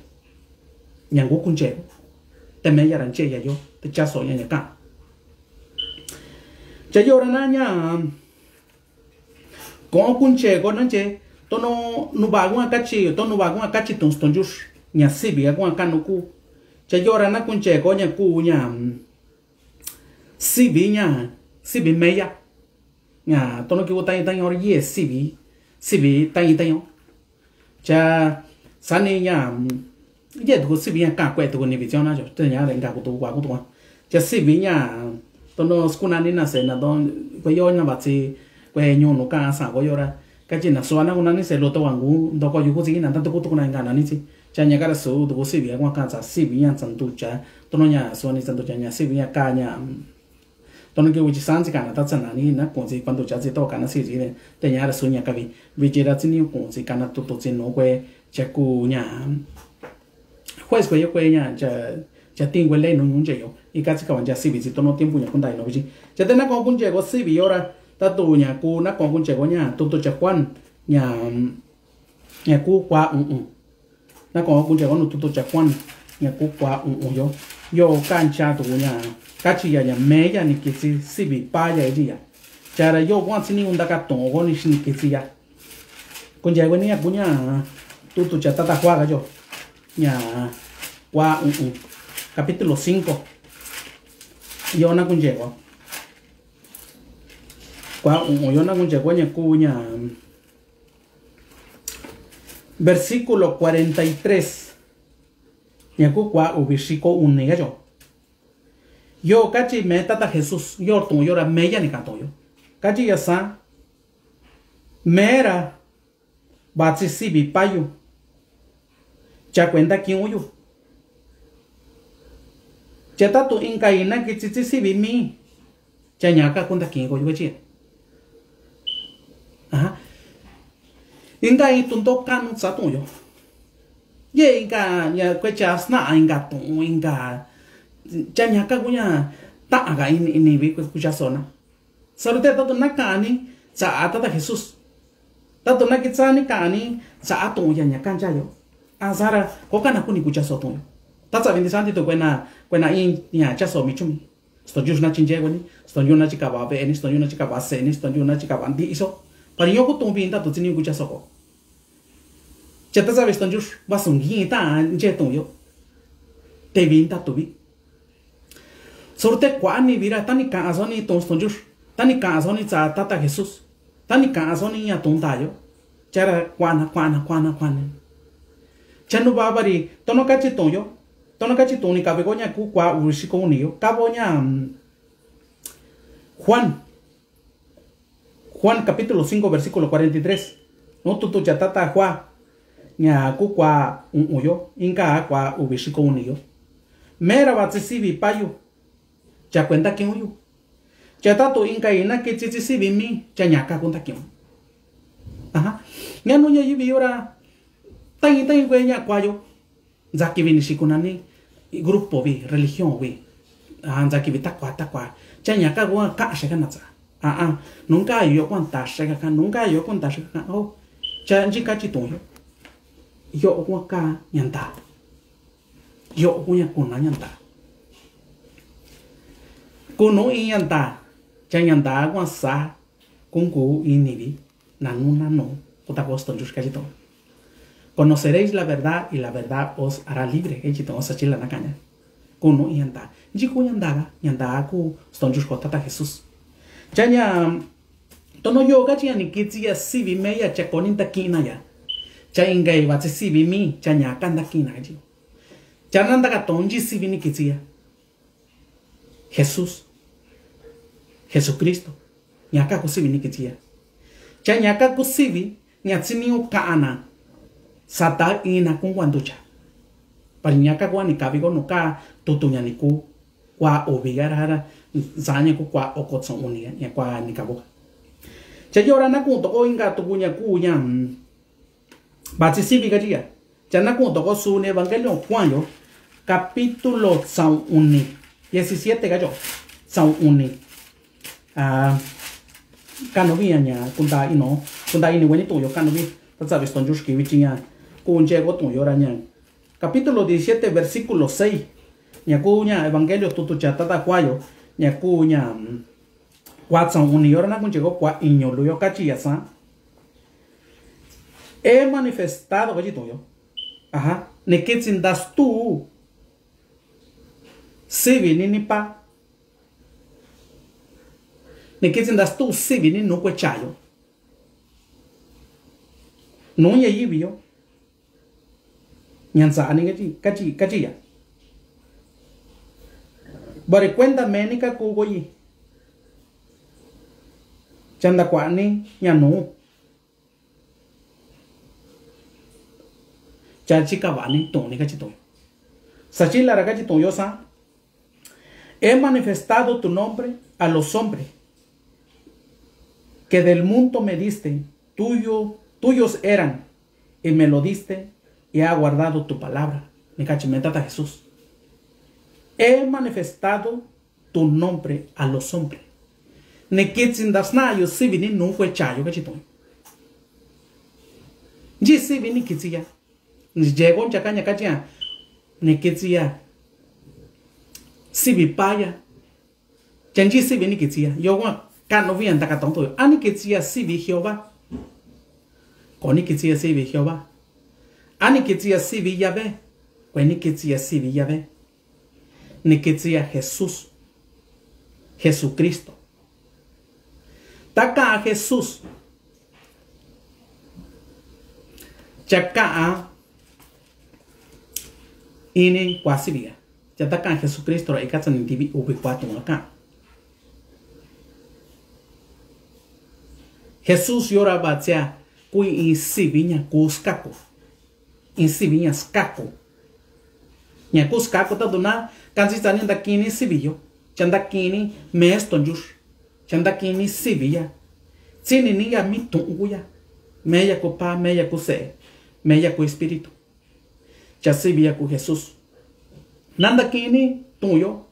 Ña ngu kunche. Te meya ra nche ya yo, te chaso ña ña kaꞌan. Cha yora na ña koꞌon kunche ko na nche, tono nuva kua kachi, tono nuva kua kachi tuꞌun stonchuxi. Ña sivi ya kua kaꞌnu ku. Cha yora na kunche ko ña ku ña, mm, sivi ña, sivi meya. Ña tono ki ku tañi taño ye sivi, sivi tañi taño. Cha sani ña, mm, ye tuku sivi ña kaꞌan kue tuku ni visión na yo, te ña re nga ku tuku kua ku tuku. Cha sivi ña, tono skunani na se na to, kue yo na vatsi, kue ñunu kaꞌan sa ko yo ra. Kachi na suana kunani se luto wangu, ntoko yuku tsi na ta tuku tuku na nga nani tsi. Cha ña kara su tuku sivi ya kua kaꞌan tsa sivi ña tsantucha, tono ña suani tsantucha ña sivi ña ka ña, mm, Tono ki uchi sansi kana ta tsana ni na kunsi kuanto cha tsi to kana si ri te ña ra suña kavi. Vichi ra tsi ni kunsi kana tutu tsi no kue cha ku ña. Juez kue yo kue ña cha, cha tin kue ley no ñunche yo. Ika tsi kavan cha sivi tsi tono tiempo ña kundai no vichi. Cha te na kon kunche ko sivi yo ra. Tatu ña ku, na ko kuncheko ña tutu cha Juan, ña, ña ku kua u'un. Na ko kuncheko nu tutu cha Juan, ña ku kua u'un yo. Yo kancha tuku ña, kachi ya ña meya ni kitsi sivi paya eyi ya. Chara yo kuan tsini unda ka to'on ko ni xini kitsi ya. Kuncheko ni ña ku ña tutu cha tata Juan ka yo. Ña kua u'un. Capítulo cinco. Yo na kuncheko. Kua u'un yo na kuncheko ña ku ña versículo cuarenta y tres. Ña ku kua uvi xiko uni ka yo. Yo kachi me tata Jesús, yo to'on yo ra meya ni ka to'on yo. Kachi ya sa. Mera vatsi sivi payu. Cha kuenta kiun yu. Cha tatu inka i na kitsi tsi sivi mi. Cha ña ka kuenta kiun ko yu kachi ya. Aha. Inka i tuntoo kanu tsa to'on yo. Ye inka ña kue cha sna inka to'on inka. Cha ña ka kuña ta ka ini ini vi ku cha sona. Saro te tatu na ka'ani tsa a tata Jesús. Tatu na kitsa ni ka'ani tsa a to'on ya ña kancha yo. A sara ko kana kuni ku cha so to'on yo. Tatsa vindi santi to kuena kuena in ña cha so mi chumi. Stonyu na chinche kueni, stonyu na chikava ve'eni, stonyu na chikava seni, stonyu na chikava ndiso. Pari yo ku to'on vinta tu tsini ku cha so ko. Cha tatsa vi stonyu va sungi ta nche to'on yo. Te vinta tu vi. Sorte kuani vira tani ka'a soni to'on stonyu. Tani ka'a soni tsa tata Jesús. Tani ka'a soni ña to'on ta yo. Chara kuana kuana kuana kuana. Chanu va vari tono kachi to'on yo. Tono kachi to'on ni kave ko ña ku kua uvi xiko uni yo. Kavo ña, mm, Juan. Juan capítulo cinco, versículo cuarenta y tres. Nu tutu cha tata Juan. Ña ku kua u'un yo. Inka kua uvi xiko uni yo. Mera vatsi sivi payu. Cha kuenta kiun yu. Cha tatu inka i na kitsi tsi sivi mi. Cha ña ka kuenta kiun. Aha. Ña nu ña yivi yo ra. Tañi tañi kue ña kua yo. Nzakivi ni xikuna ni grupo vi, religión vi. A, nzakivi takua, takua. Cha ña ka kuan kaxe kana tsa. A, a, nunka yo kuan taxe ka, nunka yo kuan taxe ka. O, cha nchi kachi to'on yo. Yo kuan ka ña nda. Yo kuña kuna ña nda. Kunu i ña nda. Cha ña nda kuan sa. Kunku i nivi. Nanu nanu. Kuta ko stonyu kachi to'on. Conoceréis la verdad, y la verdad os hará libre. Echi to'on sa chila na kaña. Kunu i ña nda. Nchi ku ña nda ka, ña nda ku stonyu ko tata Jesús. Cha ña, tono yo kachi ña ni kitsi ya sivi meya cha koni nda kina ya. Cha inka i vatsi sivi mi, cha ña ka nda kina kachi. Cha na nda ka to'on nchi sivi ni kitsi ya. Jesús. Jesucristo. Ña ka ku sivi ni kitsi ya. Cha ña ka ku sivi, ña tsini u ka'ana. Sa ta ina ku kuandu cha. Pari ña ka kuani kavi ko nu ka tutu ña ni ku kua uvi ka ra ra. Sa ña ku kua oko tsa uni ña kua ni kavo. Cha yo ra na ku toko inka tuku ña ku ña, mm, Vatsi sivi kachi ya. Cha na ku toko suni Evangelio Juan yo. Capítulo tsaun uni. Diecisiete kachi yo. Tsaun uni. A, kanu vi ña ña kunta ino. Kunta ini weni to'on yo kanu vi. Tatsa vi stonyu kivi chiña. Kunche ko to'on yo ra ña. Capítulo diecisiete, versículo seis. Ña ku ña Evangelio tutu cha tata Juan yo. Ña ku ña, mm, Kua tsaun uni yo ra na kuncheko kua iñu lu yo kachi ya sa. He manifestado kachi to'on yo. Aha. Ni kitsi nda stu sivi ni nipa. Ni kitsi nda stu sivi ni nu kue cha yo. Nu ña yivi yo. Ña ntsa'ani kachi, kachi, kachi ya. Bari kuenta meni ka ku koyi. Cha nda kuani ña nu. Cha chikavani to'oni kachi to'on. Sa chila ra kachi to'on yo sa. He manifestado tu nombre a los hombres que del mundo me diste, tuyo, tuyos eran, y me lo diste, y ha guardado tu palabra. Ni kachi me tata Jesús. He manifestado tu nombre a los hombres. Nikitsi ntaxnayu sivi ni nukuechayo kachi tuyo. Nchi sivi nikitsi ya. Nchi yeko nchaka ña kachi ya. Nikitsi ya. Sivi paya. Cha nchi sivi nikitsi ya. Yo wa kanu via ntaka tonto yo. A nikitsi ya sivi Jehová. Ko nikitsi ya sivi Jehová. A nikitsi ya sivi Yahvé. Ko nikitsi ya sivi Yahvé. Nikitsi ya Jesús. Jesucristo. Taka'a Jesús. Cha ka'a ini kua sivi ya. Cha taka'a Jesucristo ra ika tsani tivi uvi kua tu'un a ka'a. Jesús yora ba tsia kui in sivi ña ku skaku. In sivi ña skaku. Ña ku skaku ta duna kansi tsani ntakini sivi yo. Cha ntakini mesto njux. Cha ntakini sivi ya. Tsini ni ya mi tu'un ku ya. Meya ku pa, meya ku se'e, meya ku espíritu. Cha sivi ya ku Jesús. Na ntakini tu'un yo.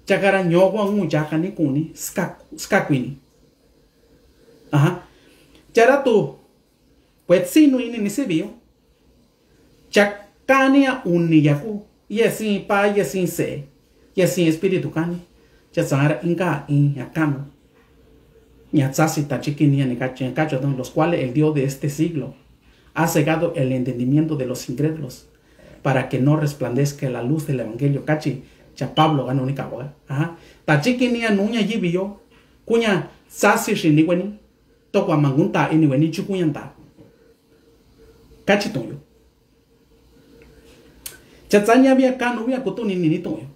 Cha kara ñowa ngu chaka ni kuni skaku, skaku ini. Aha. Cha ra tu. Kue tsinu ini ni sivi yo. Cha kani a uni ya ku, ya sin pa, ya sin se'e, ya sin espíritu kani. Cha tsara inka iin ya kanu. Ña tsasi tachikini ya ni kachi, kachi, los cuales el Dios de este siglo ha cegado el entendimiento de los incrédulos, para que no resplandezca la luz del evangelio. Kachi cha Pablo kanu ni kawa. Aha. Tachikini ya nu ña yivi yo, kuña tsasi xini kueni. Tokua mangunta ini weni chikuña nta. Kachi tu'un yo. Cha tsaña via kanu via kutuni nini tu'un yo.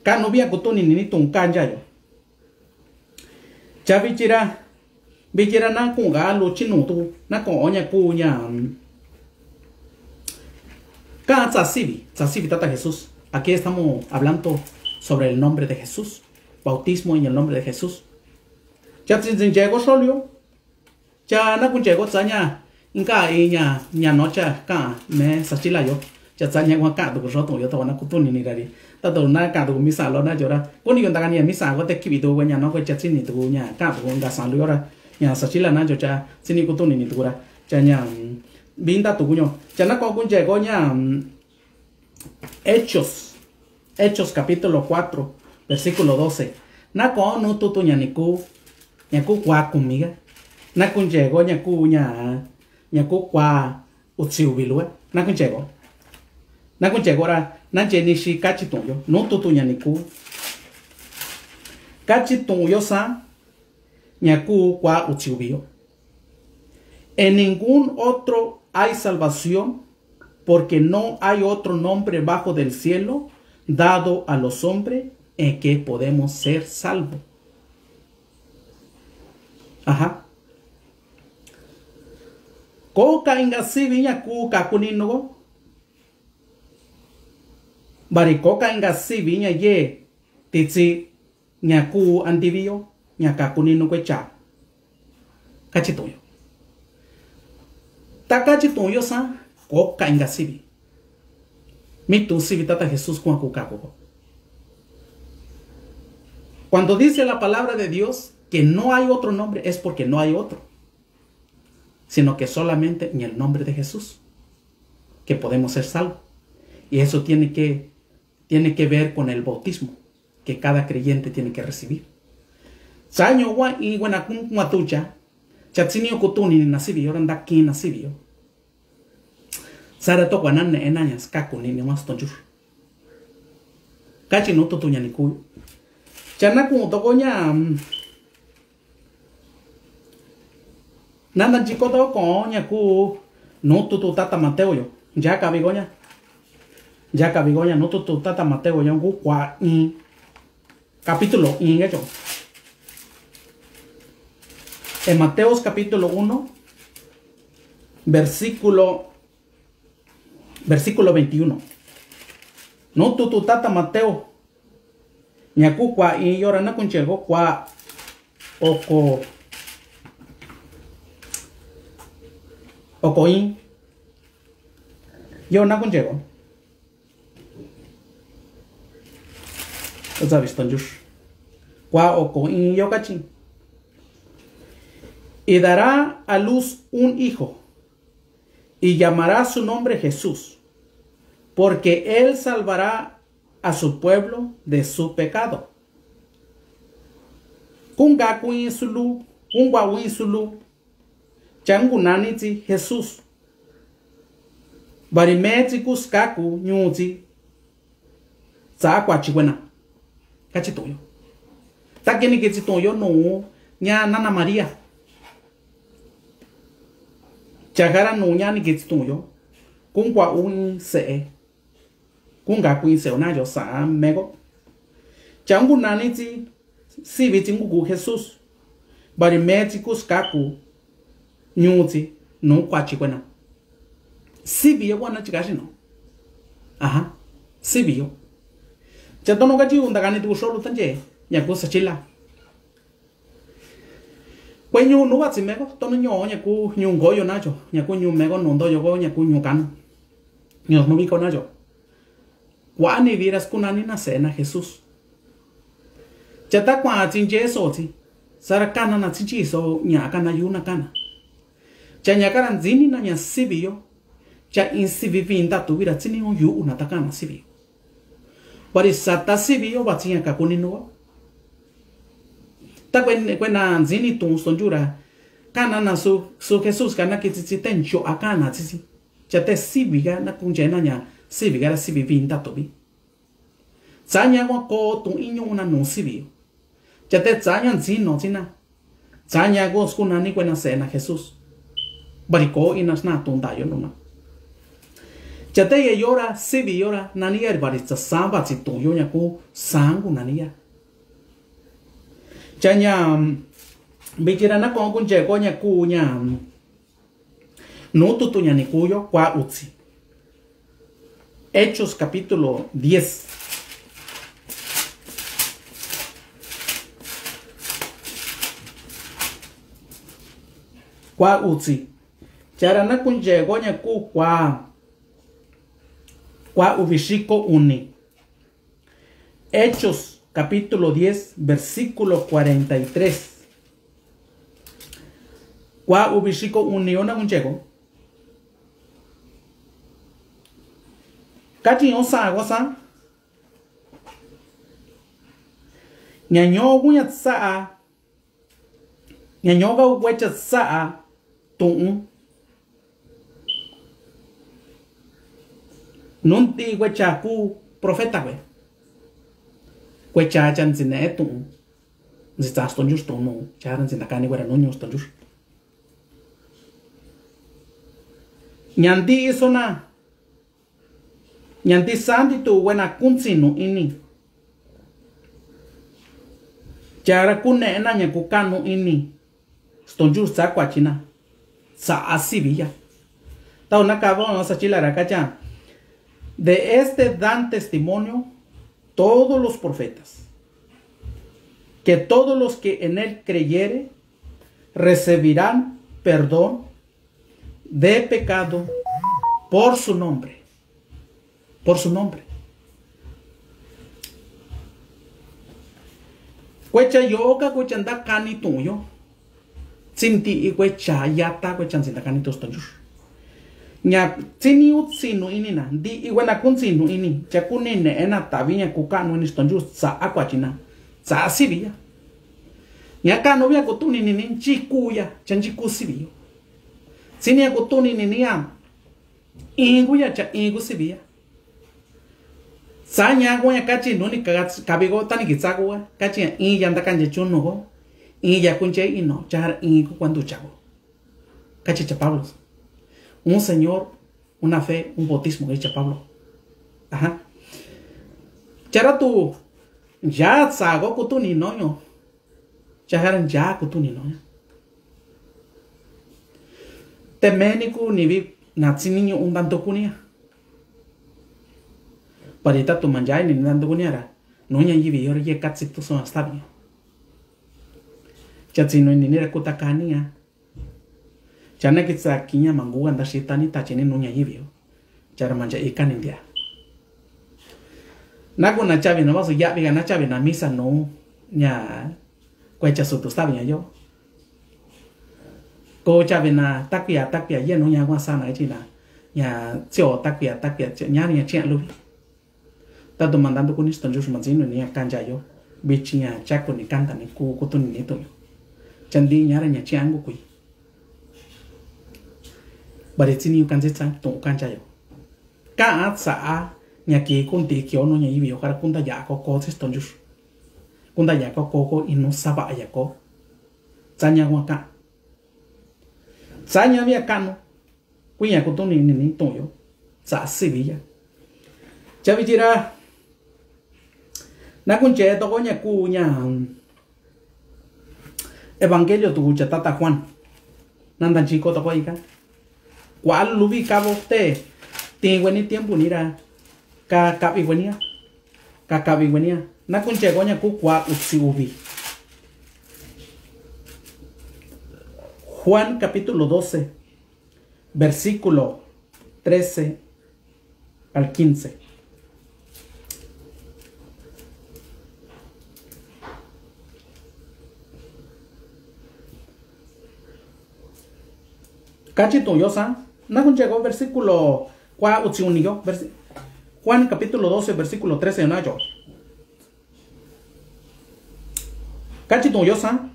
Kanu via kutuni nini tu'un kancha yo. Cha vichira, vichira na ku'un ka luchi nu tu, na ku'un ña kuña. Ka tsasivi, tsasivi tata Jesús. Aquí estamos hablando sobre el nombre de Jesús. Bautismo en el nombre de Jesús. Cha tsintsintse ko xolio. Cha na kunche ko tsaña. Inka iña, ña no cha ka me sachila yo. Cha tsaña wa ka tu ko xo tu yo to na kutuni ni rari. Ta to na ka tu ko misa lo na yo ra. Kuni yo nta ka ni misa ko te kivi tu ko ña no ko cha tsini tu ña ka tu ko nta sa lu yo ra. Ña sachila na yo cha tsini kutuni ni tu ra. Cha ña, mm, vinda tu ko ño. Cha na ko kunche ko ña, mm, Hechos, Hechos capítulo cuatro, versículo doce. Na ko nu tutu ña ni ku, ña ku kua kumi ka. Na kunche ko ña ku ña, ña ku kua utsi uvi lu ka. Na kunche ko. Na kunche ko ra, na nche ni xi kachi tu'un yo. Nu tutu ña ni ku. Kachi tu'un yo sa, ña ku kua utsi uvi yo. En ningún otro hay salvación, porque no hay otro nombre bajo del cielo dado a los hombres en que podemos ser salvos. Aha. Koka inka sivi ña ku kaku ninu ko. Bari koka inka sivi ña ye titsi ña ku antivi yo, ña kaku ninu kuecha. Kachi tu'un yo. Ta kachi tu'un yo sa, koka inka sivi. Mi tu'un sivi tata Jesús kuan ku kaku ko. Cuando dice la palabra de Dios que no hay otro nombre, es porque no hay otro, sino que solamente en el nombre de Jesús que podemos ser salvos. Y eso tiene que, tiene que ver con el bautismo que cada creyente tiene que recibir. Sa ñowa i wena kun kuma tucha, cha tsini yo kutuni ni na sivi yo, ra nda kin na sivi yo. Sa ra tokua na ne ena ña skaku ni ni mas tonjur. Kachi nu tutu ña ni ku. Cha na kun toko ña, mm, Nanda nchiko to ko ña ku nu tutu tata Mateo yo. Nchaka vi ko ña. Nchaka vi ko ña nu tutu tata Mateo yo ku kua in. Capítulo in ke cho. En Mateos capítulo uno, versículo, versículo veintiuno. Nu tutu tata Mateo. Ña ku kua in yo ra na kunche ko kua oko, oko in. Yo na kunche ko. Otsa visto njux. Kua okon iin yo katchi. Y dará a luz un hijo, y llamará su nombre Jesús, porque él salvará a su pueblo de su pecado. Kun ga kun iin sulu, kun gua un iin sulu, Changu nani tsi Jesús. Bari me tsi kuskaku ñuun tsi tsa kuatchi kuena. Katchi tuun yo. Taki ni kitsi tuun yo nuu ña nana María. Chajara nuu ña ni kitsi tuun yo. Kun kua un se'e. Kun ga kun se'e na yo sa mego. Changu nani tsi sivi tsi ngugu Jesús. Bari me tsi kuskaku ñuun tsi nuu kuatchi kuena. Sivi yo kuana chika sino. Aha. Sivi yo. Cha tono kachi unda kani tu solo tanje. Ñaku sachila. Kue ñuun nuva tsi mego, tono ñoo ñaku ñuun goyo nayo, ñaku ñuun mego nuu ndoyo go, ñaku ñuun kanu. Ñoo nuvi ko nayo. Kua ni vira skunani na se'e na Jesús. Cha ta kua tsi nje so tsi. Sara kana na tsi nji so ña kana yu na kana. Cha ña kara ntsini na ña sivi yo. Cha iin sivi vinda tu vira tsi ni un yu na ta kana sivi yo. Bari sa ta sivi yo ba tsi ña kakuni nuva. Ta kue, kue na ntsini tun stonjura. Kana na su, su Jesús kana kitsi tsi te ncho a kana tsi tsi. Cha te sivi ga na kunje na ña sivi ga ra sivi vinda tu vi. Tsa ña kua ko tun iñu na nu sivi yo. Cha te tsa ña ntsino tsi na. Tsa ña kua skunani kue na se'e na Jesús. Bari ko ina sna tun da yo nuna. Cha te ye yora sivi yora nani ya bari tsa samba tsi tun yo ñaku sangu nani ya. Cha ña, mm, bichira na ko kunje ko ñaku ña, mm, Nu tutu ña ni kuyo kua utsi. Hechos capítulo diez. Kua utsi. Chara na kunjego ña ku kua, kua uvi xiko uni. Hechos, capítulo diez, versículo cuarenta y tres. Kua uvi xiko uni yo na kunjego. Kati yo sa ko sa. Ña ñoku ña tsa'a. Ña ñoka kuecha tsa'a tu'un. Nunti kuecha ku profeta kue. Kuecha cha ntsi ne'e tu'un. Ntsi tsa stonjur tu'un nu. Chara ntsi nakani kuera nuñu stonjur. Ña nti iso na. Ña nti santi tu wena kuntsi nu ini. Chara kune'e na ña kukanu ini. Stonjur tsa kuachi na. Tsa asi via. Tau na kavo na sa chilara kacha. De este dan testimonio todos los profetas, que todos los que en él creyere recibirán perdón de pecado por su nombre. Por su nombre. Kuecha yo ka kuecha nda kani tu'un yo. Tsi nti i kuecha yata kuecha ntsi nda kani tu'un stonjur. Ña tsi ni utsi nu ini na nti i wena kuntsi nu ini cha kuni ne'e na tavi ña kukanu ini stonjur tsa a kuachi na. Tsa si via. Ña kanu via kutuni ni ni nchi kuya cha nchi ku si via. Tsi ni a kutuni ni ni a. Iin kuya cha iin ku si via. Tsa ña kuya kachi nu ni kavi ko tani ki tsa kuya kachi ña iin ya nda kanche chunu ko. Iin ya kunche ino cha iin ku kuandu cha ko. Kachi cha Pablo. Un Señor, una fe, un bautismo, kachi cha Pablo. Aha. Chara tu ya tsa ko kutuni no yo. Chajara ncha kutuni no ya. Temeni ku nivi na tsi ni ñu'u ntanto kuni ya. Pari tatu manchai ni ntanto kuni ya ra. Nuña yivi yo ra ye katsi tu so na stabi. Cha tsi nu ni ni ra kuta kani ya. Cha na kitsa kiña mangu ga nda xita ni tachi ni nuña yivi yo. Chara mancha ika ni ntia. Na kuna chavi na vaso yavi ga na chavi na misa no. ña kuetcha sutu stavi ña yo. Ko chavi na takuya takuya yenu ña kuan sana chi na ña tsio takuya takuya ña ña chia luvi. Tatu mandando kuni Situ Ndyuxi ma ntsi nu ni ña kancha yo. Vichi ña chaku ni kanta ni ku kutu ni ni tuyo. Chandi ña ra ña chia ngu kui. Bari tsi ni kanchi tsa tu kancha yo. Ka'a tsa'a ña ki kunti ki ono ña ivi yo kara kunda ya ko ko tsi Situ Ndyuxi. Kunda ya ko ko ko inu sava ya ko. Tsa ña wa ka. Tsa ña via kanu. Kuiña kutu ni ni ni tuyo. Tsa sivi ya. Chavi chira. Na kunche toko ña ku ña. Evangelio tuku cha tata Juan. Nanda chiko toko ika. Kua luvi kavo te. Tin weni tiempo nira. Ka kavi wenia. Ka kavi wenia. Na kunche ko ña ku kua utsi uvi. Juan capítulo doce, versículo trece al quince. Kachi tu yo sa, na kunche ko versículo kua utsi uni yo, versi-, Juan capítulo doce, versículo trece na yo. Kachi tu yo sa,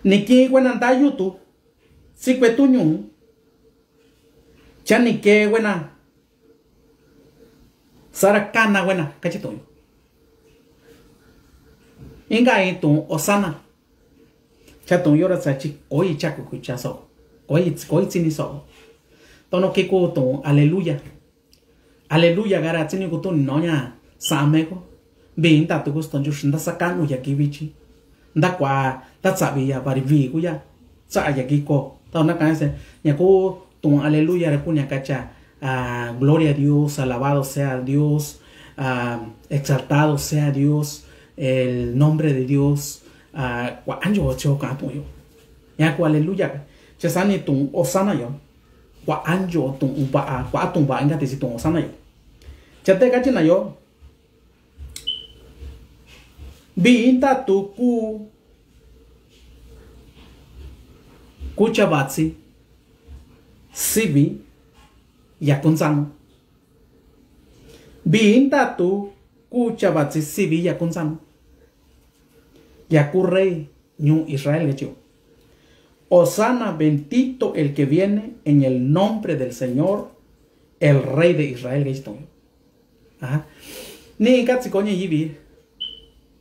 ni ki kuena nda yutu, tsi kue tuñu, cha ni ke kuena. Sara kana wena, kachi tu. Inga i tu osana. Cha tu yora sa chi koi chaku kucha so. Koi, koi tsini so. Tono kiku tu aleluya. Aleluya gara tsini kutu ni no ña same ko. Bi nda tu kusto nju shinda sakanu ya kivichi. Nda kua ta tsavi ya bari vi kuya. Tsa ya kiko. Tau na kanse. Ña ku tun aleluya ra kuña kacha, ah, gloria a Dios, alabado sea Dios, ah, exaltado sea Dios, el nombre de Dios, ah, kua anjo ocho ka tun yo. Ña ku aleluya. Chasani tun osana yo. Kua anjo tun uba, kua tun ba inga tesi tun osana yo. Chate kachina yo. Bi inta tu ku, ku chavatsi sivi ya kuntsanu. Bi inta tu ku chavatsi sivi ya kuntsanu. Ya ku rey ñu Israel ke chiu. Osana, bendito el que viene en el nombre del Señor, el rey de Israel ke chiu. Aha. Ni katsi ko ña yivi.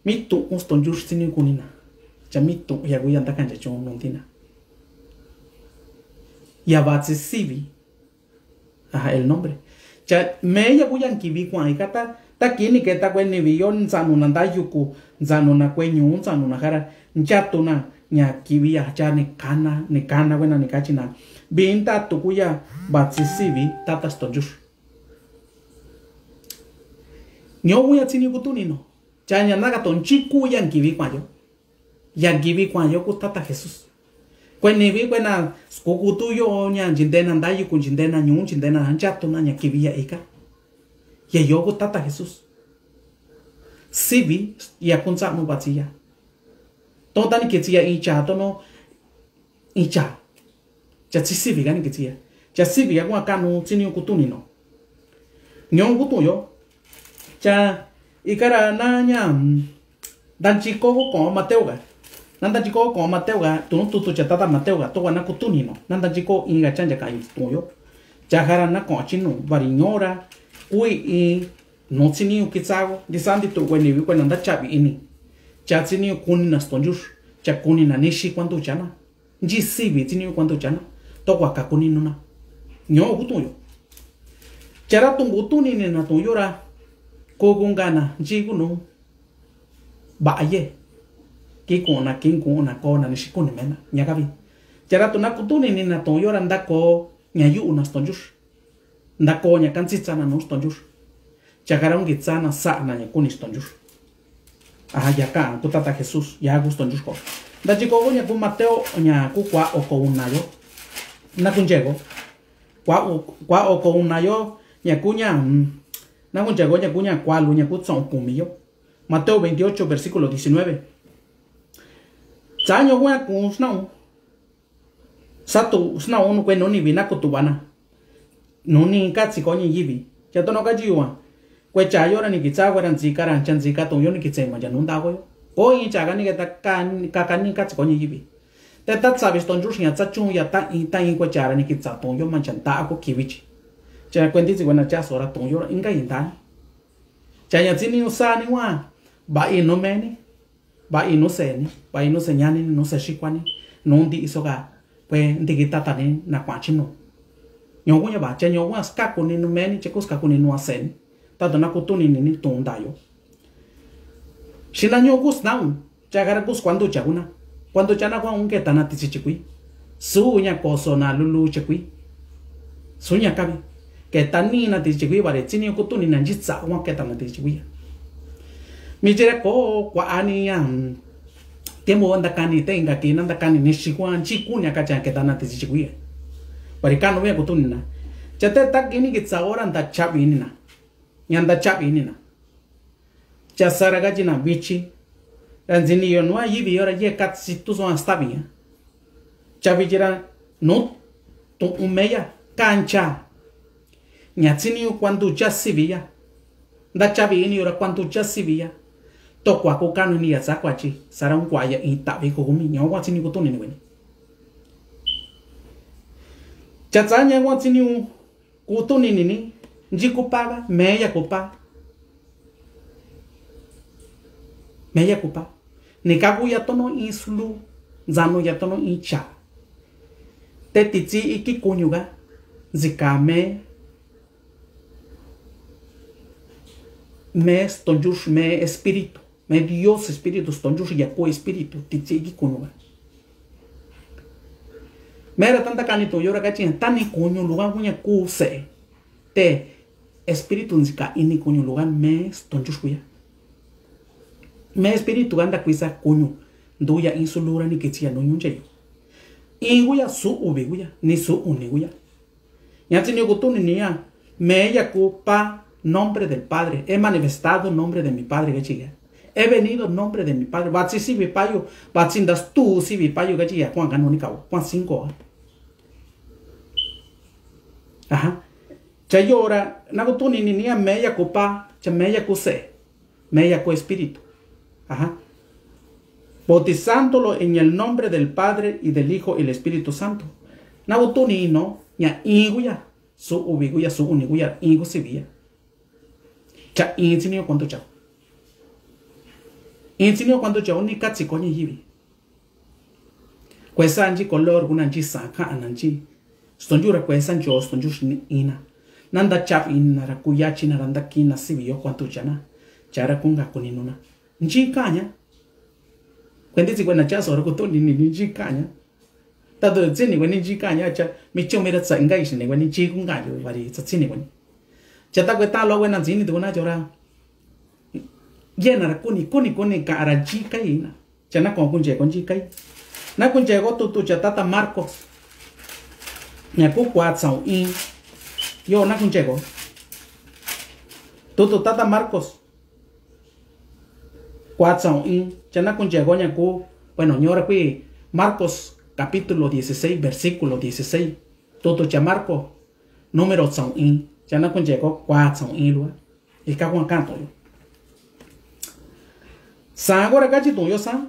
Mi tu usto njur sini kunina. Cha mi tu ya gu ya ndakan ya chon nuntina. Ya vatsi sivi. Aha, el nombre. Cha me ya gu ya nkivi kuan ikata. Ta kini ke ta kue nivi yo nsanuna nda yuku. Nsanuna kue ñu nsanuna jara. Nchatuna ña kivi ya cha ni kana ni kana wena ni kachina. Bi inta tu ku ya vatsi sivi tata stonjur. Ñomu ya tsini kutuni no. Cha ña naka to nchiku ya nkivi kuan yo. Ya nkivi kuan yo ku tata Jesús. Kue nivi kue na skuku tu yo ña nchindena nda yuku nchindena ñu nchindena nchatu na ña kivi ya ika. Ya yo ku tata Jesús. Sivi ya kuntsanu vatsi ya. To tani kitsi ya icha to no icha. Cha tsi sivi gani kitsi ya. Cha sivi ya kuan kanu tsini kutuni no. Ño kutu yo. Cha ikara na ña. Nda nchiko ko Mateo ga. Na nda nchiko ko Mateo ga. Tunu tutu cha tata Mateo ga. To wa na kutuni no. Na nda nchiko inga chancha ka tu yo. Cha jara na ko chinu. Vari ñora. Kui i. No tsini kitsago. Di sandi tu kue nivi kue na nda chavi ini. Cha tsini kunina stonjur. Cha kunina nixi kuandu chana. Nchi sivi tsini kuandu chana. Tokua kakuni nuna. Ño kutu yo. Chara tungu tuni ni na tu yora. Kuku ngana nchi kunu. Ba ye. Kikuna kinkuna kona ni shikuni mena. Ña kavi. Chara tuna kutuni ni na tu yora nda ko ña yu una stonjur. Nda ko ña kantsitsana nu stonjur. Chakara ungi tsana sana ña kuni stonjur. Aha, ya ka ku tata Jesús ya ku stonjur ko. Nda chiko ña ku Mateo ña ku kua oko una yo. Na ku nchego. Kua o-, kua oko una yo ña ku ña, mm, na ku nchego ña ku ña kua lu ña ku tson kumi yo. Mateo veintiocho, versículo diecinueve. Tsa ñowa kun snaun. Sa tu snaun kue nuni vina kutuwana. Nuni katsi ko ñii yivi. Cha tono kachi yuwa. Kue cha yora ni kitsa kue ra ntsika ra cha ntsika tun yo ni kitse ma cha nunda ko yo. Ko i cha kani keta ka kani katsi ko ñii yivi. Te ta tsavi stonchu sia tsa chun ya ta i ta i kue cha ra ni kitsa tun yo ma cha nda ko kivi chi. Cha kue ntitsi kue na cha sora tun yo ra inka i nda. Cha ña tsini usa ni wa. Ba i no meni. Ba i nu seni, ba i nu señani, nu sexikuani, nu ndi isoka, kue ndi ki tatani na kuachi nu. Ñoku ña ba, cha ñoku a skakuni nu meni, cha ku skakuni nu a seni. Tatu na kutuni ni ni tun dayo. Xina ñoku snau, cha kara kus kuandu cha kuna. Kuandu cha na kua un keta na tisi chikui. Su ña koso na lulu chikui. Su ña kavi. Keta ni na tisi chikui bare, tsini kutuni na nchitsa kua keta na tisi chikui. Michire ko kua ani ya. Tiempo nda kani te inka kina nda kani ni xikua nchiku ña kacha keta na tisi chikui. Bare kanu ve kutuni na. Cha te ta kini kitsa ora nda chavi ni na. Ña nda chavi ni na. Cha sara kachi na vichi. Ra ntsini yo nua yivi yo ra ye katsi tu so a stavi ya. Chavi chi ra nu tu umeya kancha. Ña tsini yo kuandu cha sivi ya. Nda chavi ini yo ra kuandu cha sivi ya. To kua ku kanu ni ya tsa kua chi. Sara un kua ya i tavi ku kumi. Ña kua tsini kutuni ni weni. Cha tsa ña kua tsini un Kutuni nini, nchi kupa ka, meya kupa. Meya kupa. Ni kaku ya tono in sulu, ntsanu ya tono in cha. Te titsi iki kuñu ka, ntsika me, me stonchux, me espíritu. Me Dios Espíritu stonchux ya ku Espíritu titsi iki kuñu ka. Mera tanta kani tu yora kachi tani kuñu lugar kuña ku se. Te Espíritu ntsika ini kuñu lugar me stonchux kuya. Me Espíritu ka nda kuisa kuñu. Nduya in sulura ni kitsiya nu ñuncheyo. In kuya su uvi kuya ni su uni kuya. Ña tsini kutuni niña, me ya kupa nombre del Padre, he manifestado nombre de mi Padre, kachi ya. He venido nombre de mi Padre. Vatsi sivi payu, vatsi nda stu sivi payu, kachi ya, Juan kanu ni kau, Juan cinco. Aha. Cha yora, na kutuni niña, me ya kupa, cha me ya kuse. Me ya ku Espíritu. Aha. Bautizándolo en el nombre del Padre y del Hijo y el Espíritu Santo. Na kutuni no, ña in kuya, su uvi kuya, su uni kuya, in kusivi ya. Cha in tsini yo kuandu chao. In tsini yo kuandu chao ni katsi ko ña yivi. Kuesa nchi color kuna nchi saka ana nchi. Stonchura kuesa ncho stonchu xini ina. Nanda chavi ina ra kuya china ra nda kina sivi yo kuandu chana. Chara kunga kuni nuna. Nchi kaña. Kuendi tsi kuena chaso ra kutuni ni nchi kaña. Tatu tsini kueni nchi kaña cha. Mi chumi ra tsa inga ixini kueni nchi kunga yo vari tsa tsini kueni. Chata kueta lo kuena tsini tu kuna chora. Yena ra kuni kuni kuni ka ra nchi kai na. Cha na ko kunche ko nchi kai. Na kunche ko tutu cha tata Marcos. Ña ku kua tsau in. Yo na kunche ko. Tutu tata Marcos. Kua tsau in. Cha na kunche ko ña ku. Bueno, ñora kui Marcos capítulo dieciséis, versículo dieciséis. Tutu cha Marcos. Número tsau in. Cha na kunche ko kua tsau in lua. Ika kuan kanto yo. Sa kora kachi tu yo sa.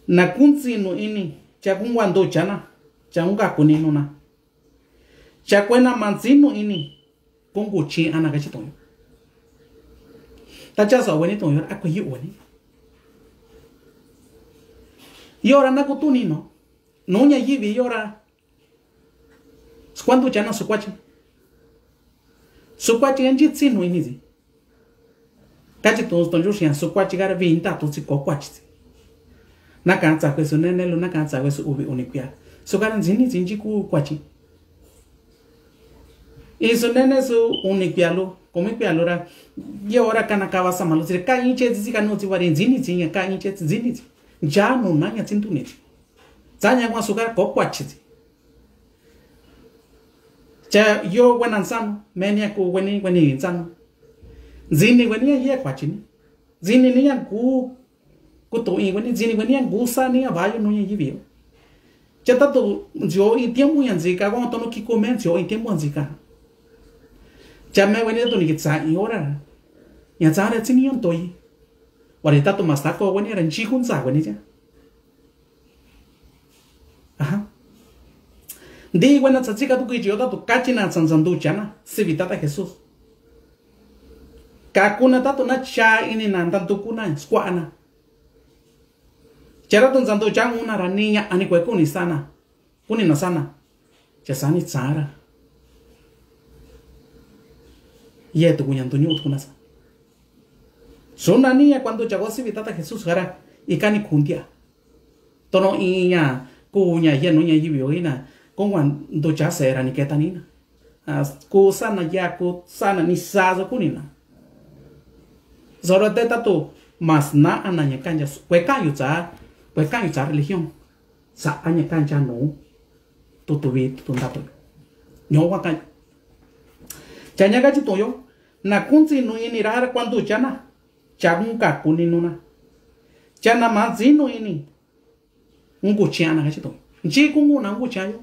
Na kuntsinu ini, cha kungua ndu chana, cha kunga kuni nuna. Cha kuena mantsinu ini, kungu chi ana kachi tu yo. Ta cha sa weni tu yo, aku yi weni. Yora na kutuni no. Nuña yivi yora. Kuandu chana sukuachi. Sukuachi nchi tsinu ini si. Kachi tu stonchu xia sukuachi kara vinta tu tsi ko kuachi tsi. Na kan tsa kue su nene lu na kan tsa kue su uvi uni kuya. Su kara ntsini tsi nchi ku kuachi. I su nene su uni kuya lu, kumi kuya lu ra. Ye ora kana kava sama lu tsi ka inche tsi ka nu tsi vari ntsini tsi ña ka inche tsi ntsini tsi. Ncha nu na ña tsi ntuni tsi. Tsa ña kua su kara ko kuachi tsi. Cha yo wena ntsanu, menia ku weni, weni ntsanu. Ntsini weni ya ye kuachini. Ntsinini ña ku kutu i kueni, ntsinini kueni ña ku sani ña vayu nu ña yivi yo. Cha tatu ntsio i tiempo ña ntsika ko tonu ki kume ntsio i tiempo ña ntsika. Cha me kueni tatu ni kitsa i ora. Ña tsa ra tsini yon toyi. Wari tatu masta ko kueni ra nchi kun tsa kueni cha. Aha. Ndi kuena tsa tsika tu kichi yo tatu kachi na tsa ntsanducha na sivi tata Jesús. Kakuna tatu na cha ini na ntanduku na skuaꞌa na. Chara tu ntsanducha nguna ra ni ñaꞌa ni kue kuni sana. Kuni na sana. Cha sani tsara. Ye tuku ña ntuñuꞌu tuku na sa. Suna ni ña kuanducha ko sivi tata Jesús kara. Ika ni kuntia. Tono iña kuña yenu ña yivi yo ina. Kuanducha sera ni keta nina. Ku sana ya ku sana ni saso kunina. Soro te tatu mas na ana ña kancha kue kayu tsa kue kayu tsa religión. Sa aña kancha nu tutuvi tutu ndatu. Ñowa kayu. Cha ña kachi tuyo na kuntsi nu ini ra ara kuanducha na. Cha kun kaku ni nuna. Cha na mantsi nu ini. Ngu chiana kachi to. Nchi kungu na ngu chayo.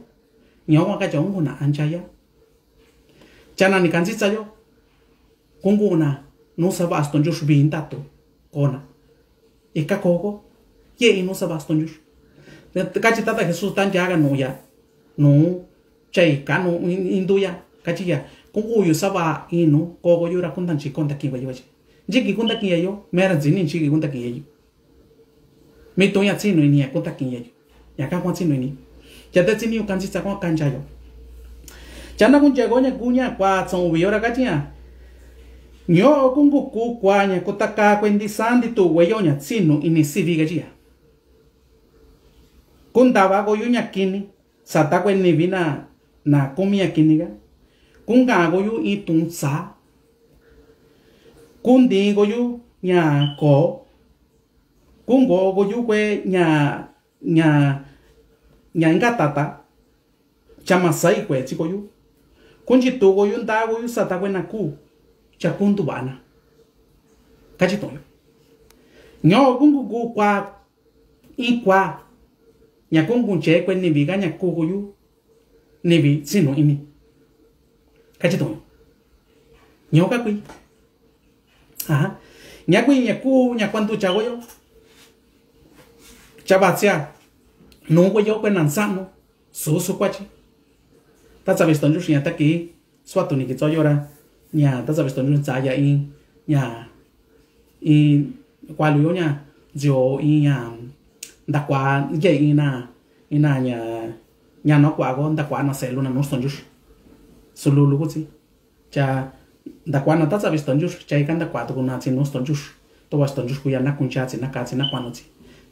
Nyawa kacha ngu na anchaya. Chana ni kanchi chayo. Kungu na nu saba asto njush bin tatu. Kona. Ika koko. Ye inu saba asto njush. Kachi tata Jesús tan jaga nu ya. Nu chai kanu indu ya. Kachi ya. Kungu yu saba inu koko yu ra kuntan chi konta kin ba yu ba chi. Nchi ki kunta kin ya yo. Mera zini nchi ki kunta kin ya yo. Mi tuña tsinu ini ña kunta kin ya yo. Ña ka kuan tsinu ini. Cha te tsini yu kanchi tsa kuan kancha yo. Chana kun chego ña kuña kua tson uvi ora kachi ña. Ño o kungu ku kua ña kuta ka kue ndi sandi tu we yo ña tsinu ini sivi kachi ya. Kundava ko yu ña kini. Sata kue nivi na na kumi ña kini ka. Kunga ko yu i tun sa. Kundi ko yu ña ko. Kungo ko yu kue ña ña ña inka tata. Chama sai kue tsi ko yu. Kunchi tu ko yu nda ko yu sata kue na ku. Cha kundu vana. Kachi toyo. Ño kungu ku kua. I kua. Ña kungu che kue nivi ka ña kuku yu. Nivi tsinu ini. Kachi toyo. Ño ka kui. Aha. Ña kui ña ku ña kuandu cha ko yo. Cha ba tsia. Nu ko yo kue nan sanu. Su su kuachi. Ta tsa visto njush ña ta ki. Suatu ni ki tso yo ra. Ña ta tsa visto njush tsa ya i. Ña i kua lu yo ña. Ntsio i ña. Nda kua ye i na. I na ña. Ña no kua ko nda kua na se lu na nu sto njush. Su lu lu ku tsi. Cha nda kua na ta tsa visto njush cha i ka nda kua tu ku na tsi nu sto njush. To wa sto njush ku ya na kuncha tsi na ka tsi na kua nu tsi.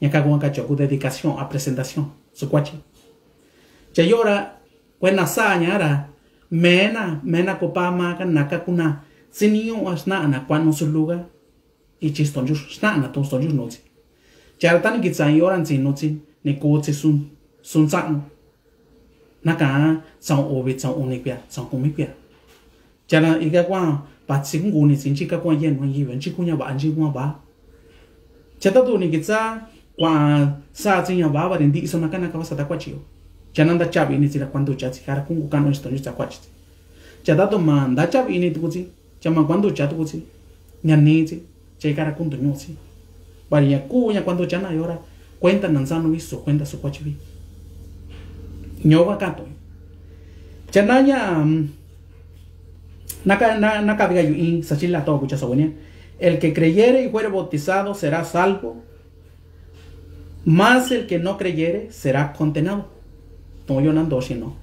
Ña ka ku ka cho ku dedicación a presentación. Su kuachi. Cha yo ra. Kue na sa ña ra mena mena ko pa ma ka na ka kuna tsini yu a sna na kua nu su luga. I chi stonju sna na to stonju nu tsi. Cha ra tani ki tsa yo ra ntsi nu tsi ni ku tsi sun sun tsa nu. Na ka tsa uvi tsa uni kuya tsa kumi kuya. Chana ika kua pa tsi kungu ni tsi nchi ka kua yen wan yiwe nchi kuña ba nchi kua ba. Cha ta tu ni ki tsa kua sa tsi ña ba ba ri ndi iso na ka na ka ba sa ta kua chi yo. Chana nda chavi ni tsi ra kuandu cha tsi kara kungu kanu isto nchi tsa kua chi tsi. Cha ta tu ma nda chavi ni tu ku tsi. Cha ma kuandu cha tu ku tsi. Ña ni tsi. Cha ika ra kundu ño tsi. Ba ri ña ku ña kuandu cha na yo ra. Kuenta na nsa nu vi su kuenta su kua chi vi. Ño ka ka tu. Cha na ña. Naka naka viga yu in sachila to kucha sawenia. El que creyere y fuere bautizado será salvo. Mas el que no creyere será condenado. To yo nan doshi no.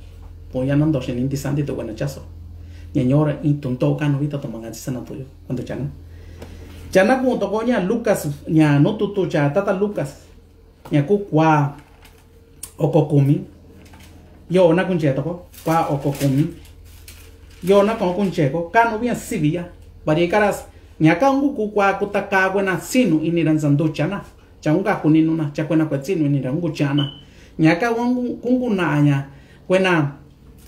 To ya nan doshi ni ndi sandi to kuena chaso. Ña ñora in tun to kanu vita to manga tsi sana to yo. Kuandu chana. Chana ku to ko ña Lucas ña no tutu cha tata Lucas. Ña ku kua oko kumi. Yo na kunche toko kua oko kumi. Yo na ko kunche ko kanu via sivia. Bari karas ña ka ngu ku kua kuta ka kuena sinu ini ra nsandu chana. Cha ngu ka kuni nuna cha kuena kue sinu ini ra ngu chana. Ña ka ngu kungu na ña kuena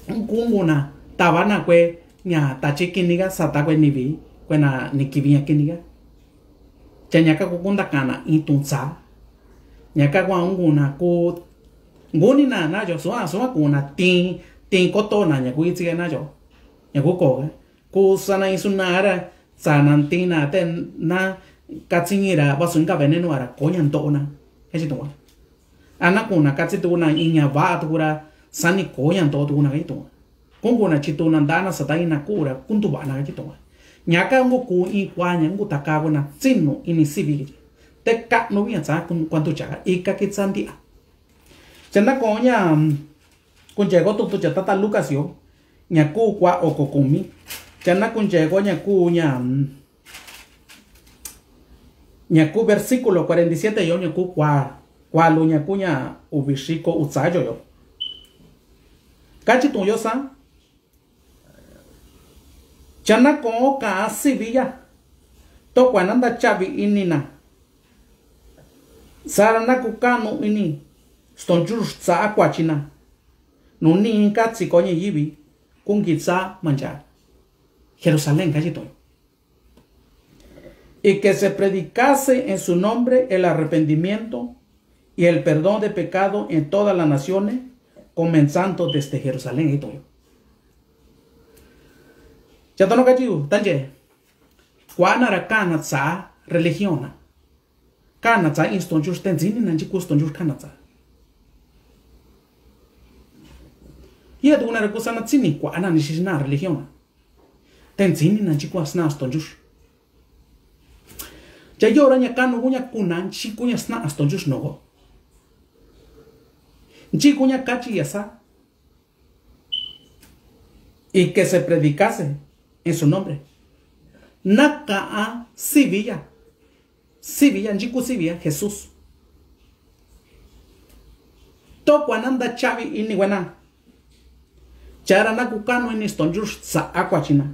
kungu na tava na kue ña tachi kini ka sata kue nivi kuena ni kivi ña kini ka. Cha ñaka ku kunta kana in tun tsa. Ñaka ku a un kuna ku nguni na na yo sua sua kuna tin tin koto na ña ku itsi na yo. Ña ku ko ku sana in suna ara tsa na tin na te na katsi ñi ra ba sun ka venenu ara ko ña ntona. Kachi tun wa. Ana kuna katsi tuna in ña va tukura sani ko ña nto tukuna kachi tun wa. Kungu na chitu na ndana sata ina kura kuntu bana kachi tun wa. Ñaka ngu ku in kwa ña ngu taka kuna tsinu ini sivi. Te kanu ya tsa kun kwantu chaka ika kitsa ndia. Chana ko ña kuncheko tutu cha tata Lucas yo. Ña ku kwa oko kumi. Chana kuncheko ña ku ña ña ku versículo cuarenta y siete yo ña ku kwa kwa lu ña ku ña uvi xiko utsa yo yo. Kachi tun yo sa. Chana ko ka sivi ya. Tokua na nda chavi ini na. Sara na ku kanu ini. Stonchur tsa akua china. Nuni ka tsiko ña yivi. Kungi tsa mancha. Jerusalén kachi tun. Y que se predicase en su nombre el arrepentimiento y el perdón de pecado en todas las naciones, comenzando desde Jerusalén. Ito. Cha tono kachiu tanje. Kuana ra kana tsa religiona. Kana tsa in stonchus te ntsini na nchi ku stonchus kana tsa. Ye tu na ra ku sana tsini kuana ni shisina religiona. Te ntsini na nchi ku asna stonchus. Cha yora ña kanu ku ña kuna nchi ku ña sna stonchus nogo. Nchi ku ña kachi ya sa. Y que se predicase en su nombre. Naka a sivi ya. Sivi ya nchi ku sivi ya Jesús. Tokua na nda chavi ini wena. Chara na ku kanu ini stonchur sa akua china.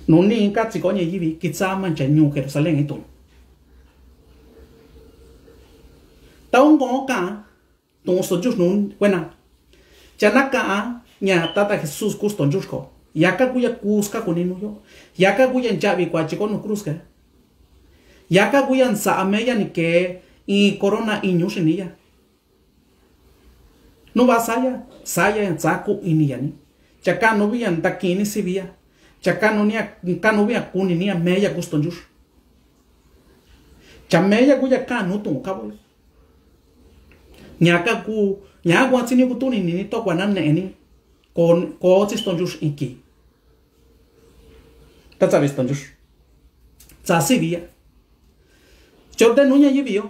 Nuni ka tsiko ña yivi kitsa mancha ñu Jerusalén itu. Tau ngo ka tun stonchux nu wena. Chana ka'a ña tata Jesús ku stonchux ko. Yaka ku ya kuska kuni nu yo. Yaka ku ya nchavi kua chiko nu kruz ka. Yaka ku ya nsa ame ya ni ke i korona i ñuxi ni ya. Nu ba saya saya ya ntsa ku ini ya ni. Chaka nu bi ya ntakini si bi ya. Chaka nu ni ya kanu bi ya kuni ni ya me ya ku stonchux. Cha me ya ku ya kanu tun ka bo. Ñaka ku ñaka ku atsi ni ku tuni ni ni tokua na ne'e ni. Ko ko tsi stonchux iki. Ta tsavi stonchux. Tsa si bi ya. Chorte nu ña yi bi yo.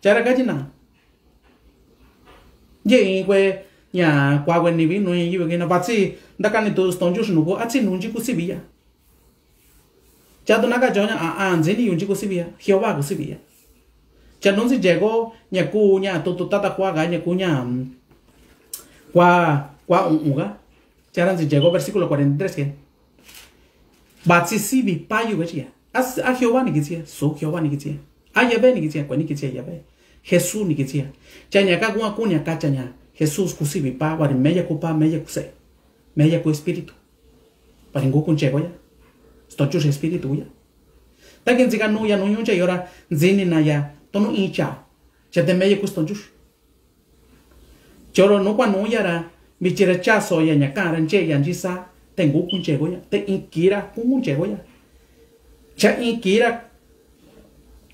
Chara kachi na. Ye i kue ña kua kue ni bi nu ña yi bi kina batsi ndaka ni tu stonchux nu ku atsi nu nchi ku si bi ya. Cha tu naka cho ña a a ntsini yu nchi ku si bi ya Jeova ku si bi ya. Cha nu ntsi cheko ña ku ña tu tu tata kua ka ña ku ña kua kua un un ka. Chara ntsi cheko versículo cuarenta y tres ke. Batsi si bi pa yu ka chi ya. A Jeova ni ki chi ya. Su Jeova ni ki chi ya. A Yave ni ki chi ya. Kua ni ki chi ya Yave. Jesús ni ki chi ya. Cha ña ka kua ku ña ka cha ña Jesús ku si bi pa wari me ya ku pa me ya ku se. Me ya ku espíritu. Pari ngu ku ncheko ya. Stonchux espíritu ya. Ta ki ntsi ka nu ya nu ñu nche yora ntsini na ya tonu i cha. Cha te me ya ku stonchux. Choro nu kua nu ya ra bichi ra cha so ya ña ka ra nche ya nchi sa te ngu ku ncheko ya te i ki ra ku ngu ncheko ya. Cha i ki ra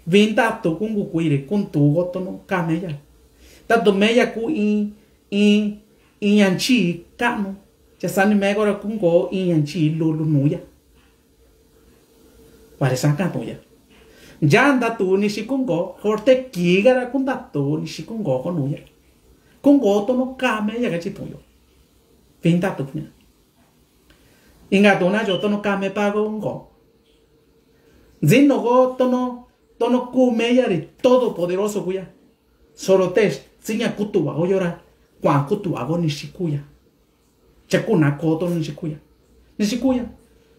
vinta tu ku ngu ku ire ku ntu go tonu ka me ya. Ta tu me ya ku i i i ña nchi kanu. Cha sani me ko ra ku ngo i ña nchi lulu nu ya. Pare sa ka tu ya. Ncha nda tu ni si ku ngo horte ki ga ra ku nda tu ni si ku ngo ko nu ya. Ku ngo tonu ka me ya ka chi tu yo. Vinta tu ña. Inga tu na yo tonu ka me pa ko ngo. Ntsino go tonu tonu ku me ya ri todopoderoso ku ya. Soro te siña kutu wago yora kua kutu wago ni si ku ya. Cha kuna koto ni si ku ya. Ni si ku ya.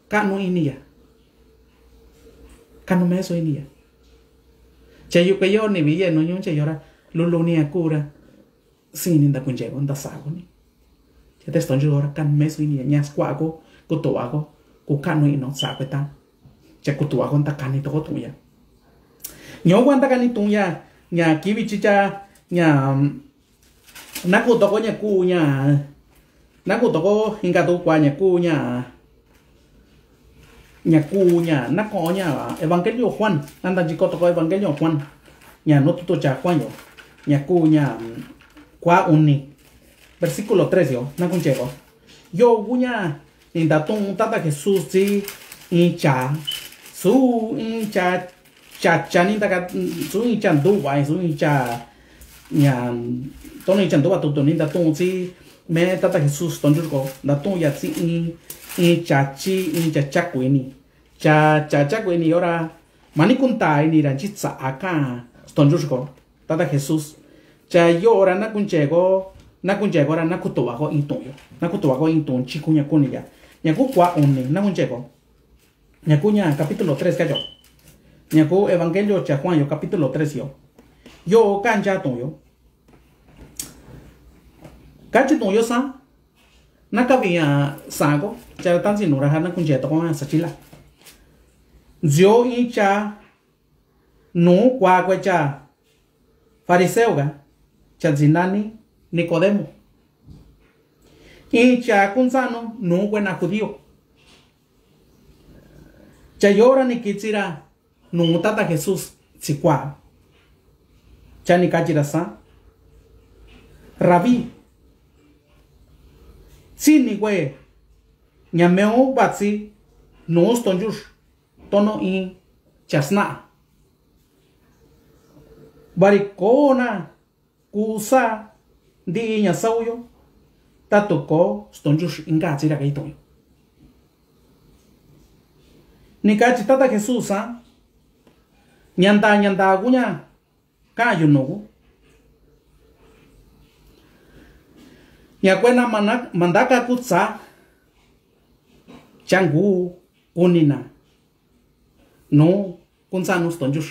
Kanu ini ya. Kanu meso ini ya. Cha yu ke yo ni bi ye nu ñu nche yora lulu ni ya kura. Sini nda ku ncheko nda sa ku ni. Cha te stonchux ora kanu meso ini ya ña skua ko kutu wago ku kanu ino sa ku ta. Cha kutuvako ntakani toko tuun ya. Ñowa ntakani tuun ya, ña kivi chitya, ña, mm, naku toko ña kuu ña, naku toko inka tu kua ña kuu ña, ña kuu ña, nako'o ña Evangelio Juan, nanda chiko toko Evangelio Juan, ña nu tutu cha Juan yo, ña kuu ña, mm, kua uni, versículo tres yo, naku ncheko. Yo kuu ña, ni ndatu'un Tata Jesús tsi iin cha, su iin cha, cha, cha ni ndaka, su iin cha nduva, su iin cha, ña, tono iin cha nduva tutu ni ndatu'un tsi, me Tata Jesús stonchurko, ndatu'un ya tsi iin, iin cha chi, iin cha chaku ini. Cha, cha chaku ini yora, mani kunta ini ra nchi tsa'a ka stonchurko. Tata Jesús. Cha yo'o ra naku ncheko, naku ncheko ra naku tuvako iin tuun yo. Naku tuvako iin tuun chi kuu ña kuni ya. Ña kuu kua uni, naku ncheko. Ña kuu ña capítulo tres kacho. Ña kuu Evangelio cha Juan yo capítulo tres yo. Yo'o kancha tuun yo. Kachi tuun yo sa. Nakavi ña sako. Cha ra tansi nura ha naku nche toko ña sachila. Nzio iin cha nuu kua kue cha fariseo ka, cha ntsi nani Nicodemo. Iin cha kuntsa'nu nuu kue na judío. Cha yora ni kitsi ra nuu Tata Jesús tsi kua. Cha ni kachi ra sa. Rabí. Tsini kue ña meu vatsi nuu stonchux. Tono iin cha sna'a. Vari koo na kusa ntii ña sauyo. Tatu koo stonchux inka tsi ra kayi tuun yo. Ni kachi Tata Jesús sa. Ñanda, ñanda kuña. Kayu nuku. Ña kue na mana, mandaka kutsa. Changu kunina. Nu kunsa nu stonchux.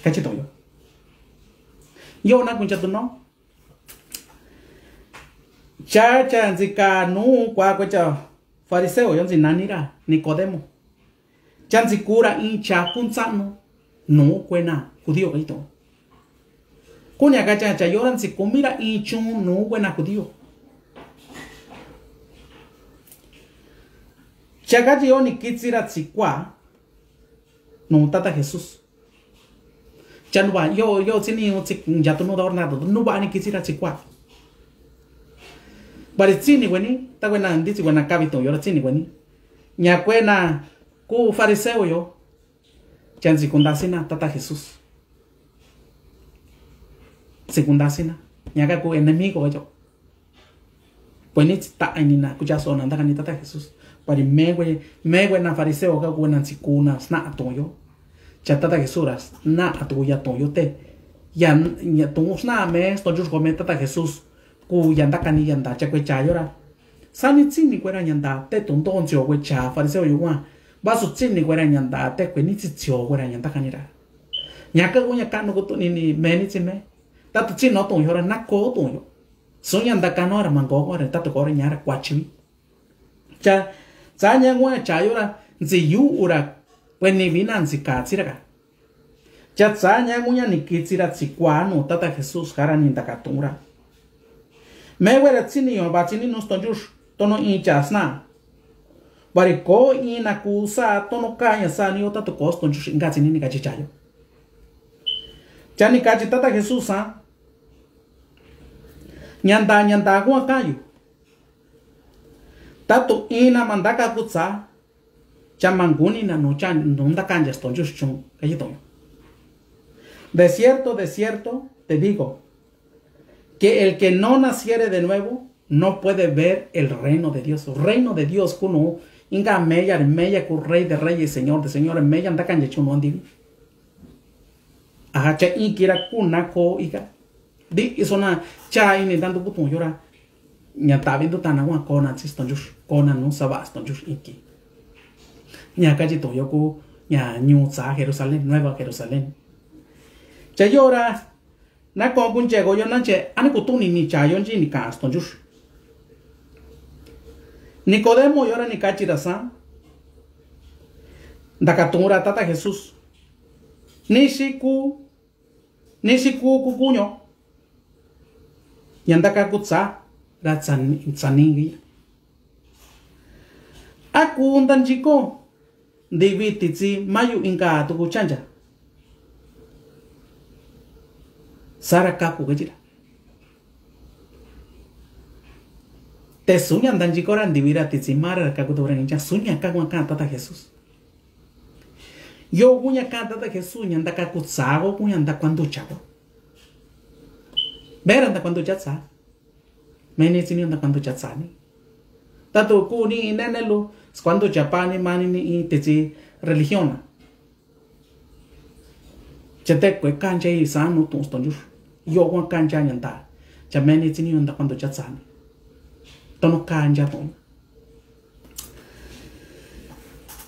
Kachi tuun yo. Yo na kuncha tu no. Cha, cha ntsika nu kua kue cha fariseo yo ntsi nani ra Nicodemo. Cha ntsi kura iin cha kuntsa'nu nuu kue na judío kayi tuun. Kuni a kacha cha yora ntsi kumi ra iin chun nuu kue na judío. Cha kachi yo ni kitsi ra tsi kua nuu Tata Jesús. Cha nuva yo, yo tsini un tsi yatu nu da ora na tu nuva ni kitsi ra tsi kua. Vari tsini kueni, ta kuena ntitsi kuena kavi tuun yora tsini kueni. Ña kuena ku fariseo yo. Cha ntsi kuntasina Tata Jesús. Ntsi kuntasina. Ña ka ku enemigo yo. Kueni tsi ta'a ini na kucha sona ntakani Tata Jesús. Vari me kue, me kuena fariseo ka kuena ntsi kuna sna'a tuun yo. Cha Tata Jesús ra sna'a tuun ya tuun yo te. Ya, ya tuun sna'a me stonchux ko me Tata Jesús. Ku ya ntakani ya nta cha kue cha yora. Sani tsini kuera ñanda te tuun to ntsio kue cha fariseo yo kua. Vasu tsini kuera ñanda te kueni tsi tsio kuera ñanda kani ra. Ña ka kuña kanu kutu ni ni me ni tsi me. Tatu tsino tuun yo ra nako tuun yo. Suña nda kano ra mango ko ra tatu ko ra ña ra kuachi. Cha, tsa ña kuña cha yo ra ntsi yu ura kueni vina ntsi katsi ra ka. Cha tsa ña kuña ni kitsi ra tsi kua nu Tata Jesús jara ni ndaka tuun ra. Me kuera tsini yo va tsini nu stonchux tono iin cha sna. Vari ko iin na kusa tono kaña sa ni yo tatu ko stonchux inka tsini ni kachi cha yo. Cha ni kachi Tata Jesús sa. Ñanda, ñanda kuña kayu. Tatu iin na mandaka kutsa. Cha manguni na nu cha nu ndaka ncha stonchux chun kayi tuun. De cierto, de cierto, te digo, que el que no naciere de nuevo no puede ver el reino de Dios. Reino de Dios kunu inka meya, meya ku rey de reyes, señor de señores, meya ndaka ncha chun nu ndini. Aja, cha iin kira kuna ko ika. Di isona cha ini tantu kutun yora. Ña tavi ndu tana wa kona tsi stonchux, kona nu sava stonchux inki. Ña kachi tuun yo ku, ña ñu tsa Jerusalén, Nueva Jerusalén. Cha yora, na kon kun cheko yo na che, ani kutuni ni cha yo nchi ni ka stonchux. Nicodemo yora ni kachi ra sa, Nda katuun ra tata Jesús. Nixi ku, nixi ku ku kuño ña nda kaku tsa ra tsani. A ku nda nchiko ndivi titsi mayu inka tuku chancha. Sara kaku kachira. Te suña nda nchiko ra ndivi ra titsi mara ra kaku tuku ra ngiña suña kaku a ka'a tata Jesús. Yo kuña ka'a tata Jesús ña nda kaku tsa ko kuña nda kuanducha ko. Bera nda kuanducha tsa. Meni tsi ni nda kuanducha tsa ni. Tatu ku ni inene lu kuanducha pa ni mani ni i titsi religión na. Chete kue kancha i sa nu tu'un stonjux. Yo kuan kancha ña nda. Cha meni tsi ni nda kuanducha tsa ni. Tono kancha tono.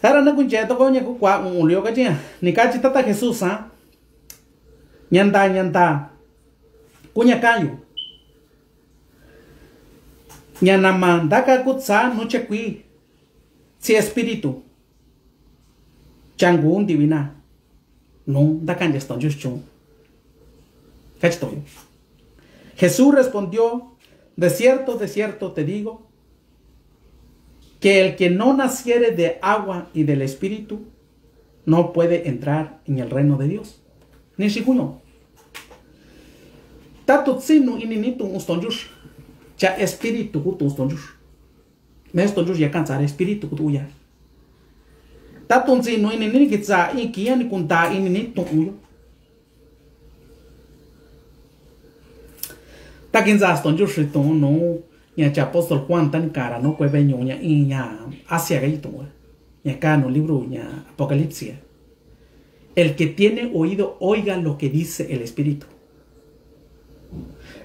Jara na kunche toko ña ku kua un ulio kachi ña. Ni kachi tata Jesús sa. Ña nda, ña nda. Kuña kayu. Ña nama nda kaku tsa nu chakui. Tsi espíritu. Changu ndivi na. Nu nda kancha stonjux chun. Kachi toyo. Jesús respondió, de cierto, de cierto te digo, que el que no naciere de agua y del Espíritu no puede entrar en el reino de Dios. Nixi kuño. Tatu tsinu ini ni tu'un stonjux. Cha espíritu ku tu'un stonjux. Me stonjux ya kan tsare espíritu ku tu'un ya. Tatu tsinu ini ni kitsa i kiya ni kunta ini ni tu'un yo. Takin tsa stonjux tu'un nu. Ña cha apóstol Juan tani kara no kue be ñu ña i ña Asia ga i tu'un. Ña ka nu libro ña Apocalipsia. El que tiene oído, oiga lo que dice el Espíritu.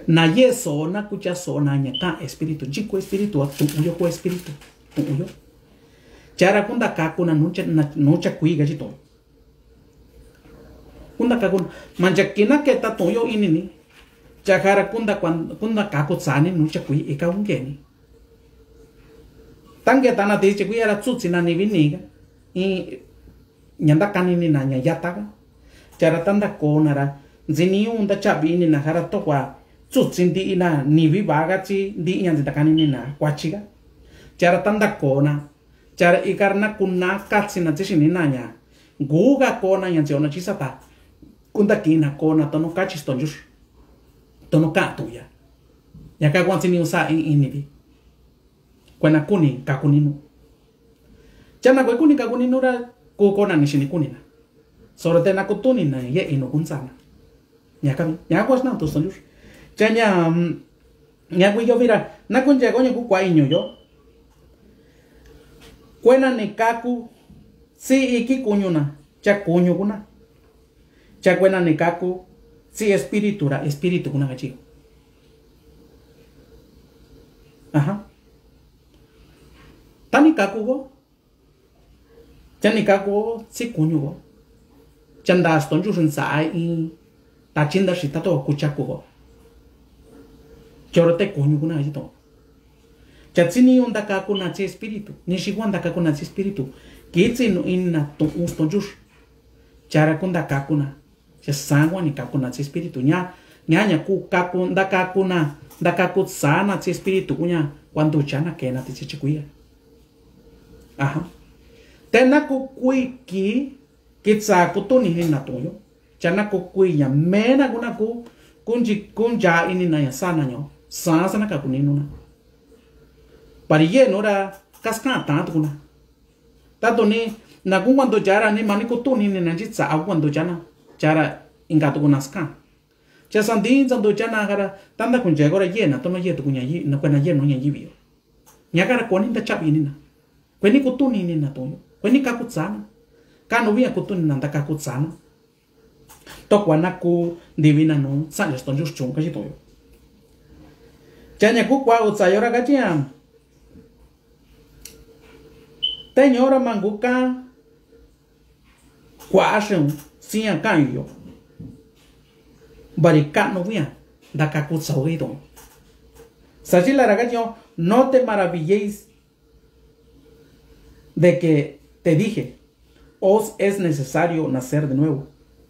Na ye sona kucha sona ña ka Espíritu. Chiku Espíritu a tu'un yo ku Espíritu. Tu'un yo. Chara kunda kakuna nucha, nucha kuiga chito. Kunda kakuna. Mancha kina ke ta tu'un yo ini ni. Chakara kunda, kunda kaku tsani nucha kui ika ungeni. Tange tana te chakui ara tsutsi na ni viniga. I Ña nda kanini na ña yataga. Chara tanda kona ra ntsini unda chavi ini na jara tokua tsutsi ndi ina nivi vaga tsi ndi iña ntsita kanini na kuachiga. Chara tanda kona. Chara ikara na kuna katsi na tsixini na ña. Nguga kona ña ntsiona chisata. Kunda kina kona tono kachi stonjux. Tono katuya. Ña kakua ntsini usa i inivi. Kuena kuni kakuninu. Chana kue kuni kakuninu ra ku kona nixini kunina. Soro te na kutuni na ye inu kuntsana. Ña kami, ña kua sna tu stonjux. Cha ña, mm, ña kui yo vira, na kunche ko ña ku kua iñu yo. Kuena ni kaku, tsi iki kuñu na, cha kuñu kuna. Cha kuena ni kaku, tsi espíritu ra, espíritu kuna kachi. Aha. Tani kaku ko. Chani kaku tsi kuñu ko. Chanda stonjux ntsa i. Tachinda xita to kuchaku ko. Choro te kuñu kuna xito. Cha tsini unda kaku na tsi espíritu. Nixi kua nda kaku na tsi espíritu. Kitsi nu ina tu un stonjux. Chara kunda kaku na. Cha sangua ni kakuna tsi espíritu ña, ña, ña ku kaku, nda kakuna, nda kaku tsana tsi espíritu kuña, kuandu chana kena ti tsi chikuya. Aha. Tena ku kui ki, kitsa kutuni ni na tuyo. Chana ku kui ña mena kuna ku, kunji, kunja ini na ña sana ño. Sa sana kakuninu na. Pari ye nora, kaska tantu kuna. Tatu ni, na ku kuandu chara ni mani kutuni ni na jitsa a kuandu chana. Chara inka tuku na skan. Cha sandi nsandu chana kara, tanda kunje kora ye na, tono ye tuku ña yi, na kuena ye no ña yivi yo. Ña kara kueni nda chavi ni na. Kueni kutuni ni na tono. Kueni kaku tsana. Kanu via kutuni na nda kaku tsana. Tokua na ku ndivi na nu, sa ya stonjux chun kachi toyo. Cha ña ku kua utsa yora kachi a. Te ñora mangu ka kua axen, sia kan yo. Bari ka no via, nda kaku tsau ga i to. Sa chi lara kachi yo, no te maravilléis de que te dije, Os es necesario nacer de nuevo.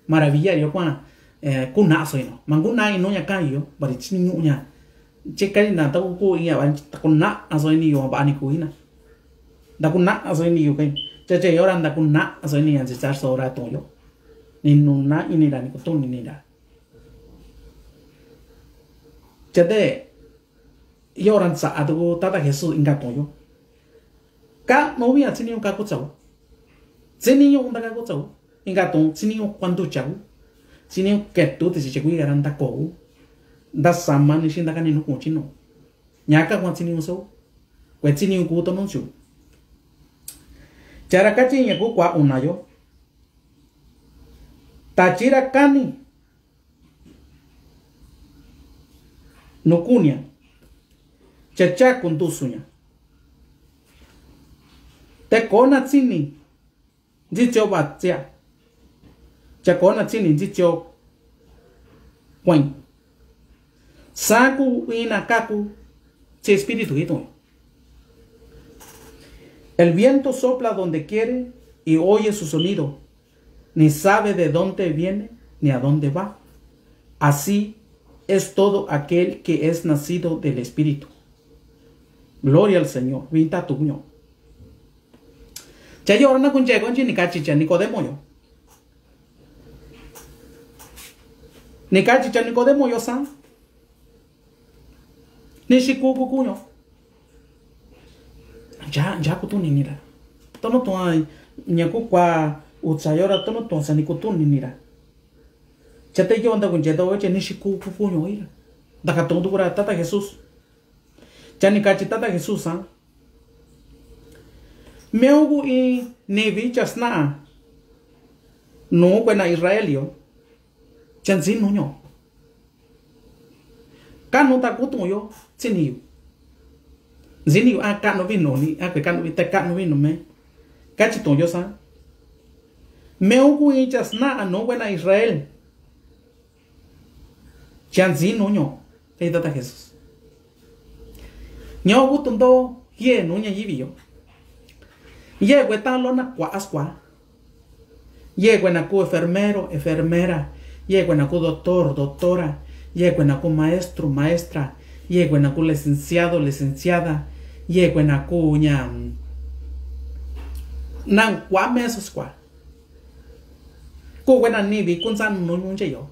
Maravilla yo kuan, eh, kunaso ino. Manguna'i no ña kayo, bari chini ñuña. Che kai na ta ku ku iya ban ta kunaso ini yo bani ku ina. Da kunaso ini yo kai. Cha cha yora da kunaso ini yan chichar so ora to yo. Ni nuna ini da ni kutuni ni da. Cha de Yoran sa atu Tata Jesús inka toyo. Ka no via chini ka kuchau. Chini yo unda ka kuchau. Inka to chini yo kuandu chau. Chini yo ketu te chiche kui garanta ko. Da sama ni shinda ka ni no kuchino. Ñaka kuan chini yo so. Kue chini yo kuto no chu. Chara kachi ña ku kua unayo. Tachira kani. Nukunia. Chacha kundusuña. Te kona tsini. Nzitio batsia. Cha kona tsini nzitio. Kuen. Saku ina kaku. Che espíritu hito. El viento sopla donde quiere y oye su sonido. Ni sabe de dónde viene ni a dónde va. Así es todo aquel que es nacido del Espíritu. Gloria al Señor. Vinta tuño. Cha yora na kunche konchi ni kachi cha Nicodemo yo. Ni kachi cha Nicodemo yo sa. Ni xi ku ku kuño. Ya ya kutuni nira. Tono to ña ku kua utsa yora tono to sa ni kutuni nira. Cha te yo nda kunche to che ni xi ku ku kuño ira. Da ka to kura Tata Jesús. Cha ni kachi Tata Jesús sa. Meu ku i nivi cha sna. No kuena Israel yo. Cha nzi nuño. Kanu ta kutuyo, tsiniyu. Nziniyu a kanu vinu ni, a kue kanu vite kanu vinu me. Kachi tuyo sa. Meu ku i cha sna a no kuena Israel. Cha nzi nuño. Te Tata Jesús. Ño ku tundo, ye nuña yivi yo. Ye kue ta lona kua askua. Yekuena ku enfermero, enfermera. Yekuena ku doctor, doctora. Yekuena ku maestro, maestra. Yekuena ku licenciado, licenciada. Yekuena ku ña, mm, nan kua meso skua. Ku kuena nivi ku nsan nuñu nche yo.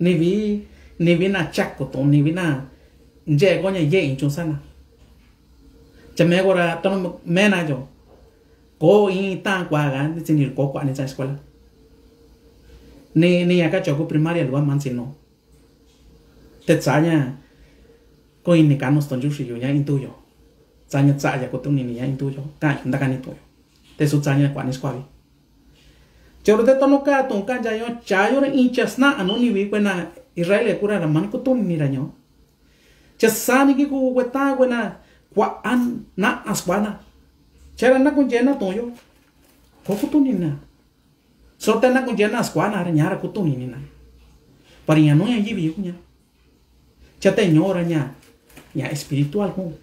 Nivi, nivi na chaku to, nivi na nche ko ña ye inchun sana. Cha me kora tono mena yo. Ko i tan kua ga ni tsini ko kua ni tsa escuela. Ni, ni ya ka choku primaria lua mansi no. Te tsaña ko i ni ka nos tonju si yo ña intuyo. Tsaña tsaya ko tuni ni ña intuyo. Ka nda ka ni tuyo. Te su tsaña kua ni skua vi. Choro te tono ka tun ka ya yo cha yo re incha sna a no ni vi kuena Israel kura ra man ko tuni ni ra ño. Cha sani ki ku kueta kuena kua an na askuana. Chara na kunchena toyo. Ko kutuni na. Sota na kunchena askuana ra ñara kutuni ni na. Pari ña no ña yivi kuña. Cha te ñora ña. Ña espiritual ku.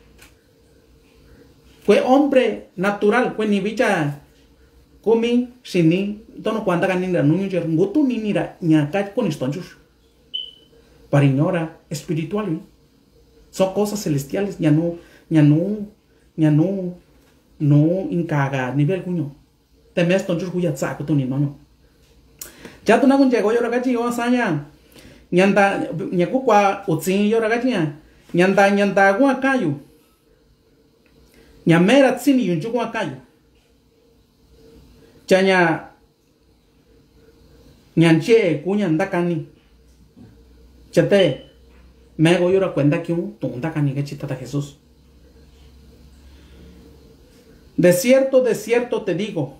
Kue hombre natural kue ni vicha. Kumi sini tono kuanta ka ni ra nuñu cher ngutu ni ni ra ña ka kuni stonjur. Pari ñora espiritual, ¿eh? Son cosas celestiales, ña no, ña no, ña no, no inkaga nivel kuño. Te mes tonchur kuya tsa kutuni noño. Cha tuna kunche ko yora kachi yo saña. Ñanda, ña ku kua utsin yora kachi ña. Ñanda, ñanda kua kayu. Ña mera tsini yunchu kua kayu. Cha ña Ña nche kuña ndakani. Chate, mego yura kuenta kiun tun ndakani kachi Tata Jesús. De cierto, de cierto te digo,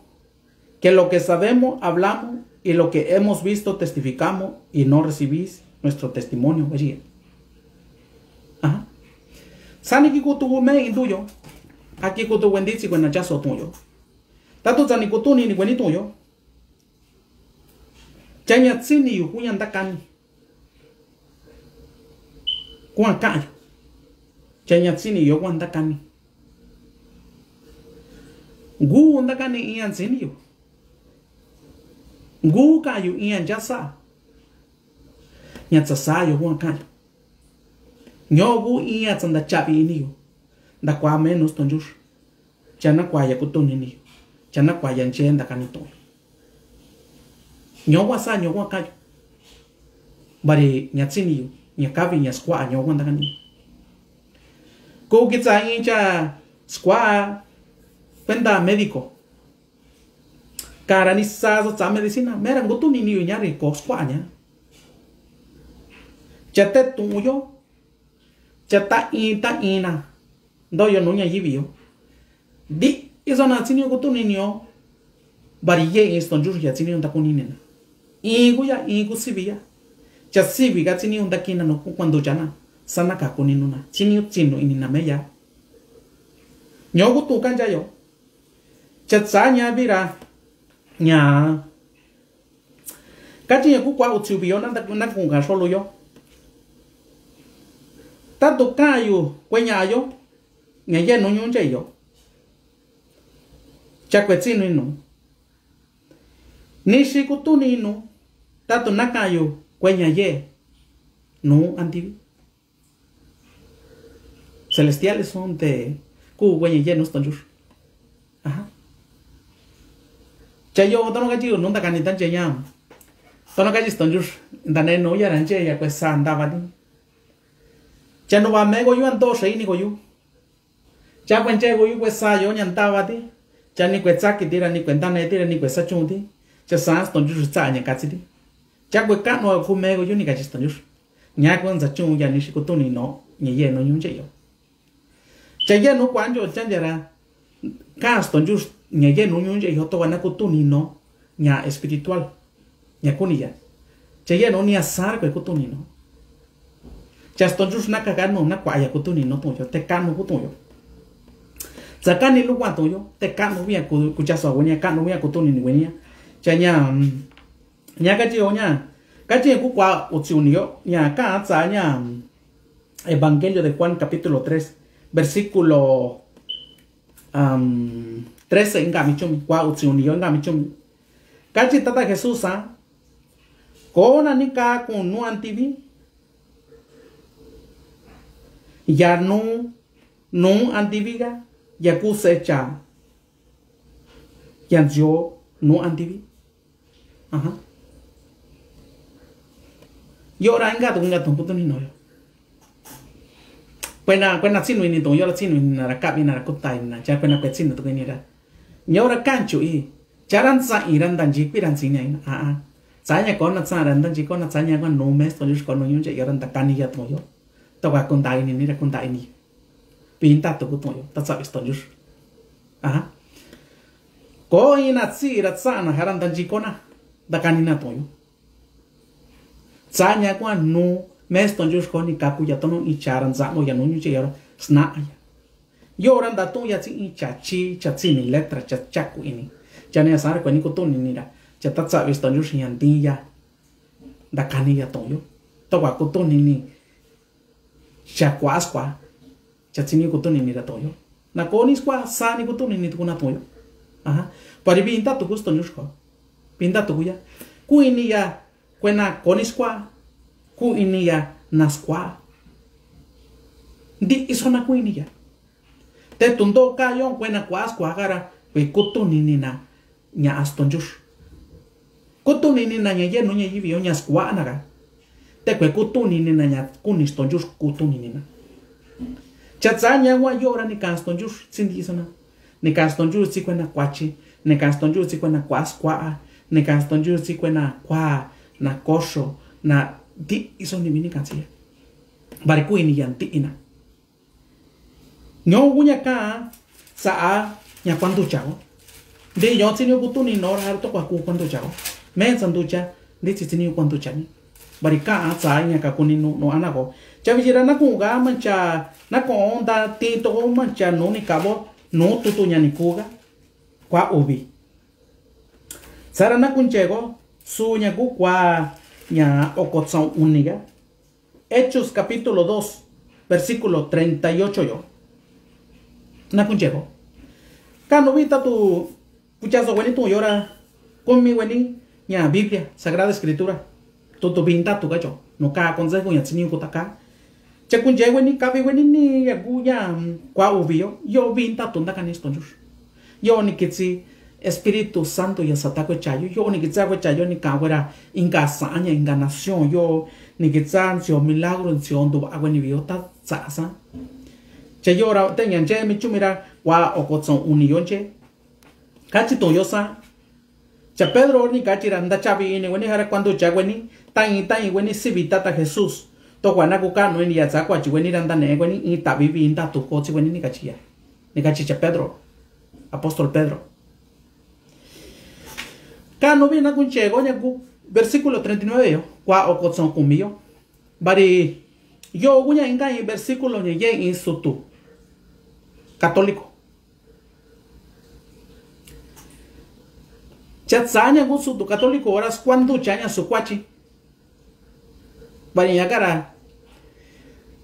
que lo que sabemos, hablamos, y lo que hemos visto, testificamos, y no recibís nuestro testimonio. Oye. Ajá. Sani ki kutu me induyo. Aki kutu wenditsi kuena chaso tuyo. Tatu tsani kutuni ni kueni tuyo. Cha ña tsini yu kuña ndakani. Kuan kayu. Cha ña tsini yu kuan ndakani. Ngu ndakani iña tsini yu. Ngu kayu iña nchasa'a. Ña tsasa yo ngu kayu. Ño'o ngu iña tsa ntachavi iniyu. Ntakua me nu Sitonyu. Cha nakua ya kutuni iniyu. Cha nakua ya nche ntakani tu'u. Ño'o ngu sa, ño'o ngu kayu. Bari ña tsiniyu, ña kavi, ña skua'a, ño'o ngu ntakani. Ku kitsa iin cha skua'a kuenta médico. Kara ni sa so tsa medicina, mera kutuni iniyu ña ri ko skua'a ña. Cha tetu'un yo. Cha ta iin ta iin na ntoyo nu ña yivi yo. Di'i so na tsiniyu kutuni iniyo. Bari ye iin Sitonyu ya tsiniyu ntakuni inina. Iin kuya, iin kusivi ya. Cha sivi ka tsiniyu ntakina nu kuanducha na. Sa nakakuni nu na. Tsiniyu tsinu inina meya. Ño'o kutu kancha yo. Cha tsa ña vira. Ña. Kachi ña ku kua utsiu vi yo na, na kuka xolu yo. Tatu kayu kueña yo. Ña ye nu ñu'un nche yo. Cha kue tsinu inu. Nixi kutuni inu. Tatu nakayu kueña ye. Nu antivi. Celestiales son te ku kueña ye nu Sitonyu. Aha. Cha yo tono kachi nu ntakani tanche ña. Tono kachi Sitonyu. Ntane nu yara nche ya kue sa ntavani. Cha nu va me koyu anto xa ini koyu. Cha kue nche koyu kue sa yo ña ntavati. Cha ni kue tsaki tira, ni kue ntane tira, ni kue sa chun ti. Cha sa Sitonyu tsa ña katsi ti. Cha kue kanu ku me koyu ni kachi Sitonyu. Ña kue ntsa chun ya nixi kutuni ino. Ña ye nu ñu'un nche yo. Cha ye nu kuancho chanchara. Ka Sitonyu ña ye nu ñu'un nche yo to kana kutuni ino. Ña espiritual. Ña kuni ya. Cha ye nu ni asar kue kutuni ino. Cha Sitonyu naka kanu na kuaya kutuni ino tu'un yo. Te kanu kutu yo. Tsa kani lukua tu'un yo. Te kanu via ku, kuchaso wenia, kanu via kutuni ni wenia. Cha ña, mm, ña kachi yo ña. Kachi ku kua utsiu ni yo. Ña ka tsa ña, mm, Evangelio de Juan capítulo tres, versículo, am, trece, inka mi chumi, kua utsiu ni yo, inka mi chumi. Kachi Tata Jesús a, kona ni kaku nu antivi, ya nu, nu antivi ka, ya kusecha, ya nzio nu antivi. Aha. Yora inka tu, inka tu kutuni ino yo. Kuena, kuena tsinu ini tu, yora tsinu ini nara kavi nara kuta ini na, cha kuena kue tsinu tu ini ra. Yora kanchu i, chara ntsa ira ntanchi kuira ntsina ina, a, a. Tsaña kona tsara ntanchi kona tsaña kona nu me Sitonyu kona ñu'un nche yora ntakani ya tu yo. Tokua kunta ini nira kunta ini. Pinta tu kutu yo, tatsavi Sitonyu. Aha. Ko ina tsi ira tsana jara ntanchi kona. Ntakani na tu'un yo. Tsaña kua nu, me Sitonyu ko ni kaku ya tono ichara ntsano ya nu ñu'un nche yora. Snaya. Yora ntatu'un ya tsi icha chi, cha tsini letra, cha chaku ini. Cha ni asara kue ni kutuni nira. Cha tatsavi Sitonyu ya nti ya. Ntakani ya tu'un yo. Tokua kutuni ni. Cha kua skua. Cha tsini kutuni nira tu'un yo. Na koni skua, sani kutuni ni tukuna tu'un yo. Aha. Pari pinta tuku Sitonyu ko. Pinta tuku ya. Ku ini ya, kuena koni skua. Ku ini ya, na skua. Nti'i so na ku ini ya. Te tunto kayo kuena kua skua kara, kue kutuni ni na. Ña a Sitonyu. Kutuni nina ña yenu ña yivi yo ña skua'a na ka. Te kue kutuni nina ña kuni Sitonyu kutuni nina. Chatsaña wa yora ni ka Sitonyu tsi nti'i sona. Ni ka Sitonyu tsi kuena kuachi. Ni ka Sitonyu tsi kuena kua skua'a. Ni ka Sitonyu tsi kuena kua na koso na nti'i soni vini ka tsi ya. Vari kuini ya nti'i na. Ño'o kuña ka'a sa'a ña kuanducha ko. Nti ño'o tsini kutuni nora tokua ku kuanducha ko. Metsa nducha nti tsi tsini kuanducha ni. Vari ka'a sa'a ña kakuni nu, nu ana ko. Chavi yira na ku'un ka mancha na ku'un nta ti toko mancha nu ni kavo nu tutu ña ni ku ka. Kua uvi. Sara na kunche ko su ña ku kua ña oko tsaun uni ka. Hechos capítulo dos, versículo treinta y ocho yo. Na kunche ko. Kanu vita tu kuchaso weni tu yora. Kumi weni. ña Biblia, Sagrada Escritura, tutu vii ndatun kacho, nu ka consejo ña tsi ni ku taka. Cha kunche weni kavi weni ni ya ku ña kua uvi yo, yo vii ndatun nda kani stonjux. Yo ni kitsi Espíritu Santo ya sata kue chayo, yo ni kitsa kue chayo ni ka kuera inka saña, inka nación, yo ni kitsa ntsio milagro, ntsio nduva kue ni vio ta tsasa. Cha yo ra te ña nche mi chumi ra kua oko tson uni yo nche. Kachi tun yo sa. Cha Pedro ni kachi ra nda chavi ini weni jara kuandu cha weni, ta in, ta in weni sivi tata Jesús. To kua na ku kanu ini ya tsa kua chi weni ra nda ne weni in tavi vi nda tu ko tsi weni ni kachi ya. Ni kachi cha Pedro. Apóstol Pedro. Kanu vi na kunche ko ña ku versículo treinta y nueve yo. Kua oko tson kumi yo. Bari yo ku ña inka in versículo ña ye in sutu católico. Cha tsa ña ku sutu católico ora skuandu cha ña su kuachi. Bari ña kara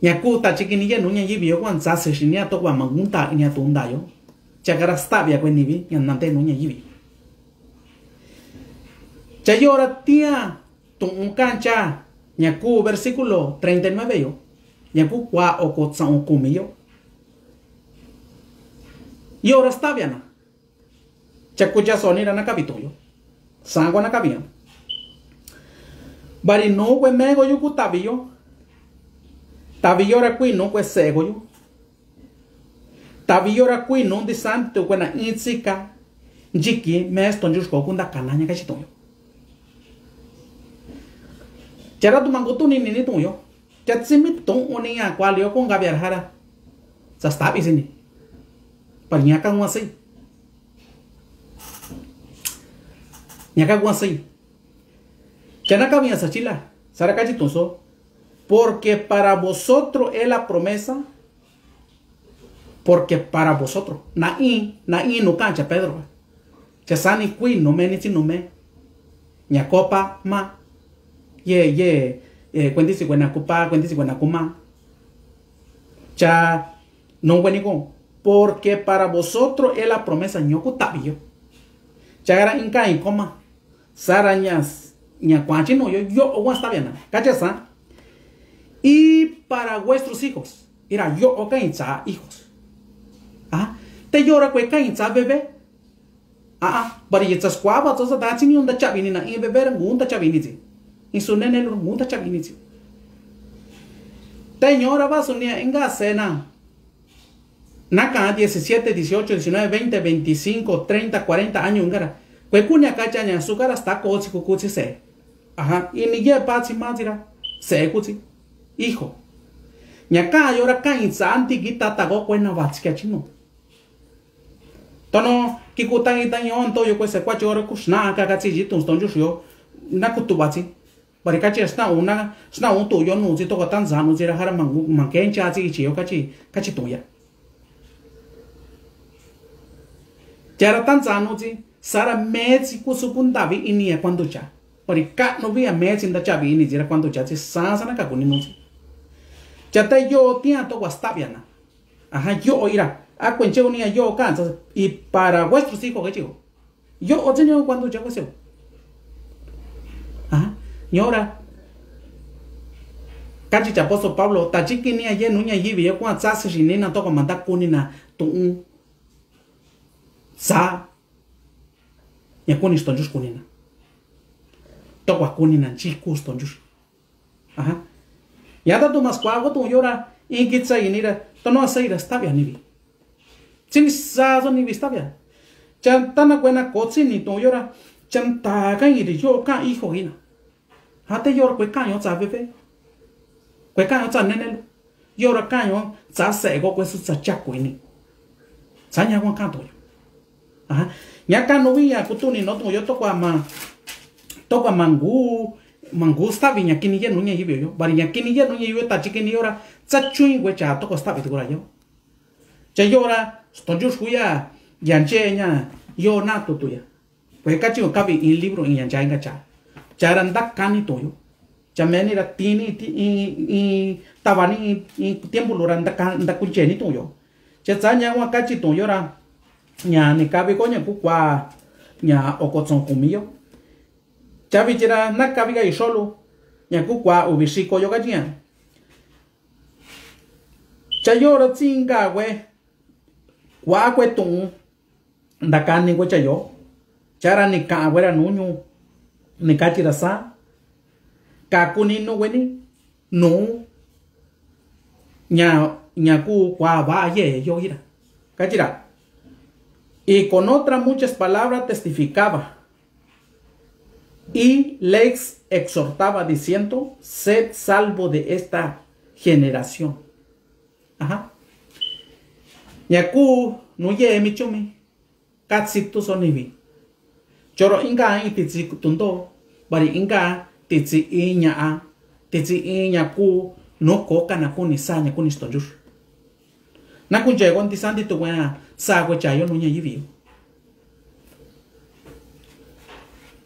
ña ku ta chikini ye nu ña yivi yo kuan tsa se si ña to kua mangunta ña tunda yo. Cha kara stabia kue nivi ña nante nu ña yivi. Cha yo ora tia tun un kancha ña ku versículo treinta y nueve yo. Ña ku kua oko tsaun kumi yo. Yo ora stabia na. Cha kucha soni ra na kavi tun yo. Sangua na kavi ya. Bari nu kue mego yo ku tavi yo. Tavi yo ra kui nu kue sego yo. Tavi yo ra kui nu ndi santu kue na in tsika. Nchiki me stonjux ko ku nda kana ña kachi tun yo. Cha ra tu mangu tu ni ni ni tun yo. Cha tsi mi tun uni ña kua lio ku nga viar jara. Sa stavi sini. Bari ña ka ngua si. Ña ka ngua si. Cha na ka viña sa chila. Sa ra kachi tun so. Porque para vosotros es la promesa. Porque para vosotros. Na in, na in nu kancha Pedro. Cha sani kui nume ni tsi nume. Ña kopa ma. Ye, ye, kuentisi kuena kupa, kuentisi kuena kuma. Cha nu kueni ku. Porque para vosotros es la promesa ño ku tavi yo. Cha ra inka in koma. Sara ña, ña kuanchi nu yo, yo owa stabia na. Kacha sa. Y para vuestros hijos. Ira yo oka in tsa hijos. A, te yo ra kue ka in tsa bebe. A, a, bari ye tsa skua ba tsa sa ta chini un ta chavi ni na in bebe ra ngun ta chavi ni tsi. In su nene lu ngun ta chavi ni tsi. Te ño ra ba su ni inga sena. Naka diecisiete, dieciocho, diecinueve, veinte, veinticinco, treinta, cuarenta año ngara. Kue kuña kacha ña su kara sta ko tsi ku ku tsi se. Aha, ini ye pa tsi ma tsi ra. Se ku tsi. Hijo. Ña ka yo ra ka in tsa anti ki tata ko kue na va tsi ka chinu. Tono ki ku tangi tangi on to yo kue se kua chi ora ku sna ka ka tsi ji tun ston ju yo. Na ku tu va tsi. Bari kachi sna un na, sna un tu yo nu tsi to ko tan zanu tsi ra jara mangu, mankencha tsi ichi yo kachi, kachi tu ya. Cha ra tan zanu tsi, sara me tsi ku su ku ndavi ini ya kuandu cha. Bari ka nu vi ya me tsi nda chavi ini tsi ra kuandu cha tsi sa sa na ka ku ni nu tsi. Cha ta yo tia to kua stabia na. Aha, yo ira. A kuenche uni ya yo ka tsa, y para vuestros hijos kachi yo. Yo otsi ño kuandu cha kue se. Aha, ño ra. Kachi cha apóstol Pablo, ta chiki ni ya ye nu ña yivi ya kua tsa se si ni na to kua manda kuni na tu un. Tsa. Ña kuni ston ju kuni na. To kua kuni na nchi ku ston ju. Aha. Ya ta tu mas kua ko tu yo ra, in ki tsa ini ra, to no sa ira stabia ni vi. Tsi ni sa so ni vi stabia. Cha ta na kue na ko tsi ni tu yo ra, cha ta ka ini yo ka hijo ina. Ha te yo ra kue ka yo tsa bebe. Kue ka yo tsa nene lu. Yo ra ka yo tsa se ko kue su tsa cha ku ini. Tsa ña kua ka tu yo. Aha. Ña ka nu vi ya ku tu ni no tu yo to kua ma. To kua mangu, mangu stavi ña kini ye nu ña yivi yo. Bari ña kini ye nu ña yivi ta chiki ni yo ra. Tsa chui kue cha to kua stavi tu ra yo. Cha yo ra, ston ju ya, ya nche ña, yo na tu tu ya. Kue kachi un kavi in libro in ya ncha inka cha. Cha ra nda kani tu yo. Cha meni ra tini, ti, in, in, tava ni, in, in tiempo lu ra nda ka, nda kunche ni tu yo. Cha tsa ña ua kachi tu yo ra. Ña ni kavi ko ña ku kua, ña oko tson kumi yo. Cha vichi ra naka vi kaixolu ña ku kua uvi xiko yo kachi ña. Cha yora tsi nga kue kua kue tuun ndakani kue cha yo. Cha ra ni ka'a kue ra nuñu ni kachi ra sa, kaku ni nu kue ni nu ña ña ku kua va ye yo ira. Kachi ra, y con otras muchas palabras testificaba y les exhortaba diciendo, sed salvo de esta generación. Aha. Ña ku nu ye mi chumi katsi tu so nivi. Choro inka i titsi tundo bari inka titsi i ña'a, titsi i ña ku nu ko kana kuni sa ña kuni stonjur. Na kunche ko ntisanti tu kueña sa kue cha yo nu ña yivi yo.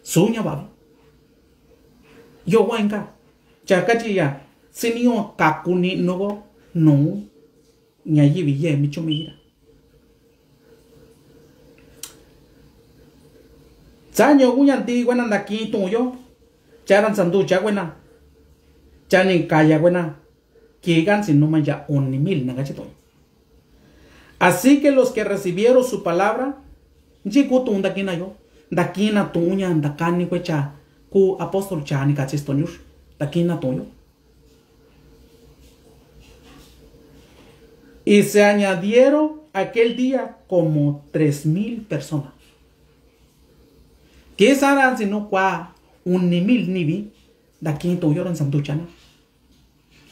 Su ña bavi yo wa inka cha kachi ya sini yo kaku ni nu ko nu ña yivi ye mi chumi ira. Sa ño kuña nti kuena ndaki tuun yo. Cha ra nsandu cha kuena cha ni kaya kuena ki kansi numa ya uni mil na kachi tuun. Así que los que recibieron su palabra, nchi ku tuun ndakina yo, ndakina tuun ña ndakani kue cha ku apóstol cha ni kachi stonjur, ndakina tuun yo. Y se añadieron aquel día como tres mil personas. Ki sa ra nsi nu kua uni mil nivi ndaki tuun yo ra nsandu cha na.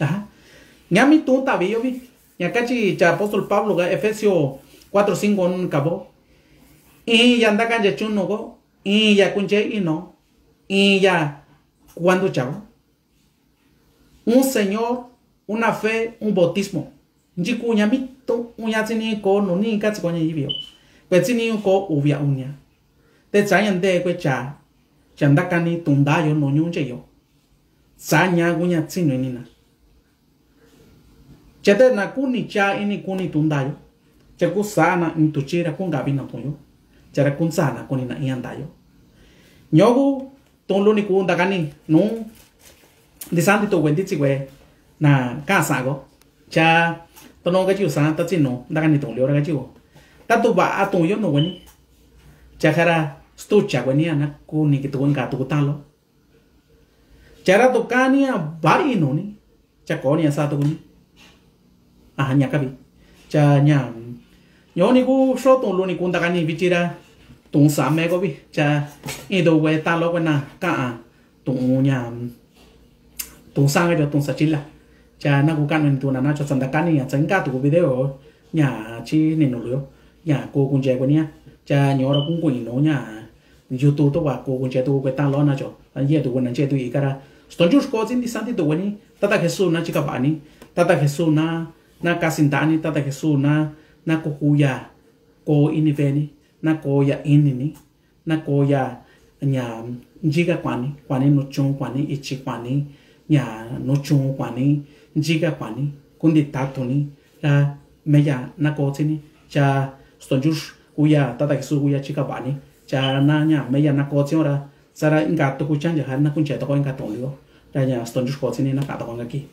Aha. Ña mi tuun tavi yo vi ña kachi cha apóstol Pablo ka Efesio cuatro cinco un kavo. Iin ya ndaka nche chunu ko, iin ya kunche ino, iin ya kuandu chavo. Un Señor, una fe, un bautismo. Nchi ku ña mi tuun ya tsini ko nu ni katsi ko ña yivi yo. Kue tsini ko uvia uña. Te tsa ña nte kue cha cha ndakani tuun nda yo nu ñuun che yo. Tsa ña kuña tsinu ini na. Cha te na kuni cha ini kuni tuun nda yo. Cha ku sa na in tuchi ra ku ngavi na tuun yo. Cha ra ku nsa na kuni na iña nda yo. Ño ku tuun luni ku ndakani nu ntisanti tu kue ntitsi kue na kasa ko. Cha tono kachi u sa tatsi nu ndakani tuun lio ra kachi u. Tatu va a tuun yo nu kue ni. Cha kara stucha kue ni a na kuni ki tu kue nka tu ku talo. Cha ra tu kani a va i nu ni. Cha koni a sa tu kuni. Aha, ña kavi. Cha ña. Ño ni ku so tuun luni ku ndakani vichi ra. Tuun sa me ko vi. Cha i tu kue talo kue na ka a. Tuun ña. Tuun sa nga yo tuun sa chila. Cha na ku kani ni tuun na na cho sa ndakani a sa nga tu ku video. Ña chi ni nu lu yo. Ña ku kunche kue ni a. Cha ño ra ku ku i nu ña. Yutu to wa ko kunche to kue talo na cho. An ye to kue na nche to i kara. Stonjur ko tsi ntisanti to kue ni. Tata Jesús na chika vani. Tata Jesús na na kasintani. Tata Jesús na na kukuya. Ko ini veni. Na ko ya ini ni. Na ko ya ña nchika kuani. Kuani nuchun kuani ichi kuani. Ña nuchun kuani. Nchika kuani. Kundi tatuni. Ra meya na ko tsini. Cha stonjur. Kuya, Tata Jesús kuya chika vani. Cha na ña meya na ko tsi ora. Sara inka tuku chancha ha na kunche toko inka tonlio. Ra ña stonjur ko tsini na ka toko inka ki.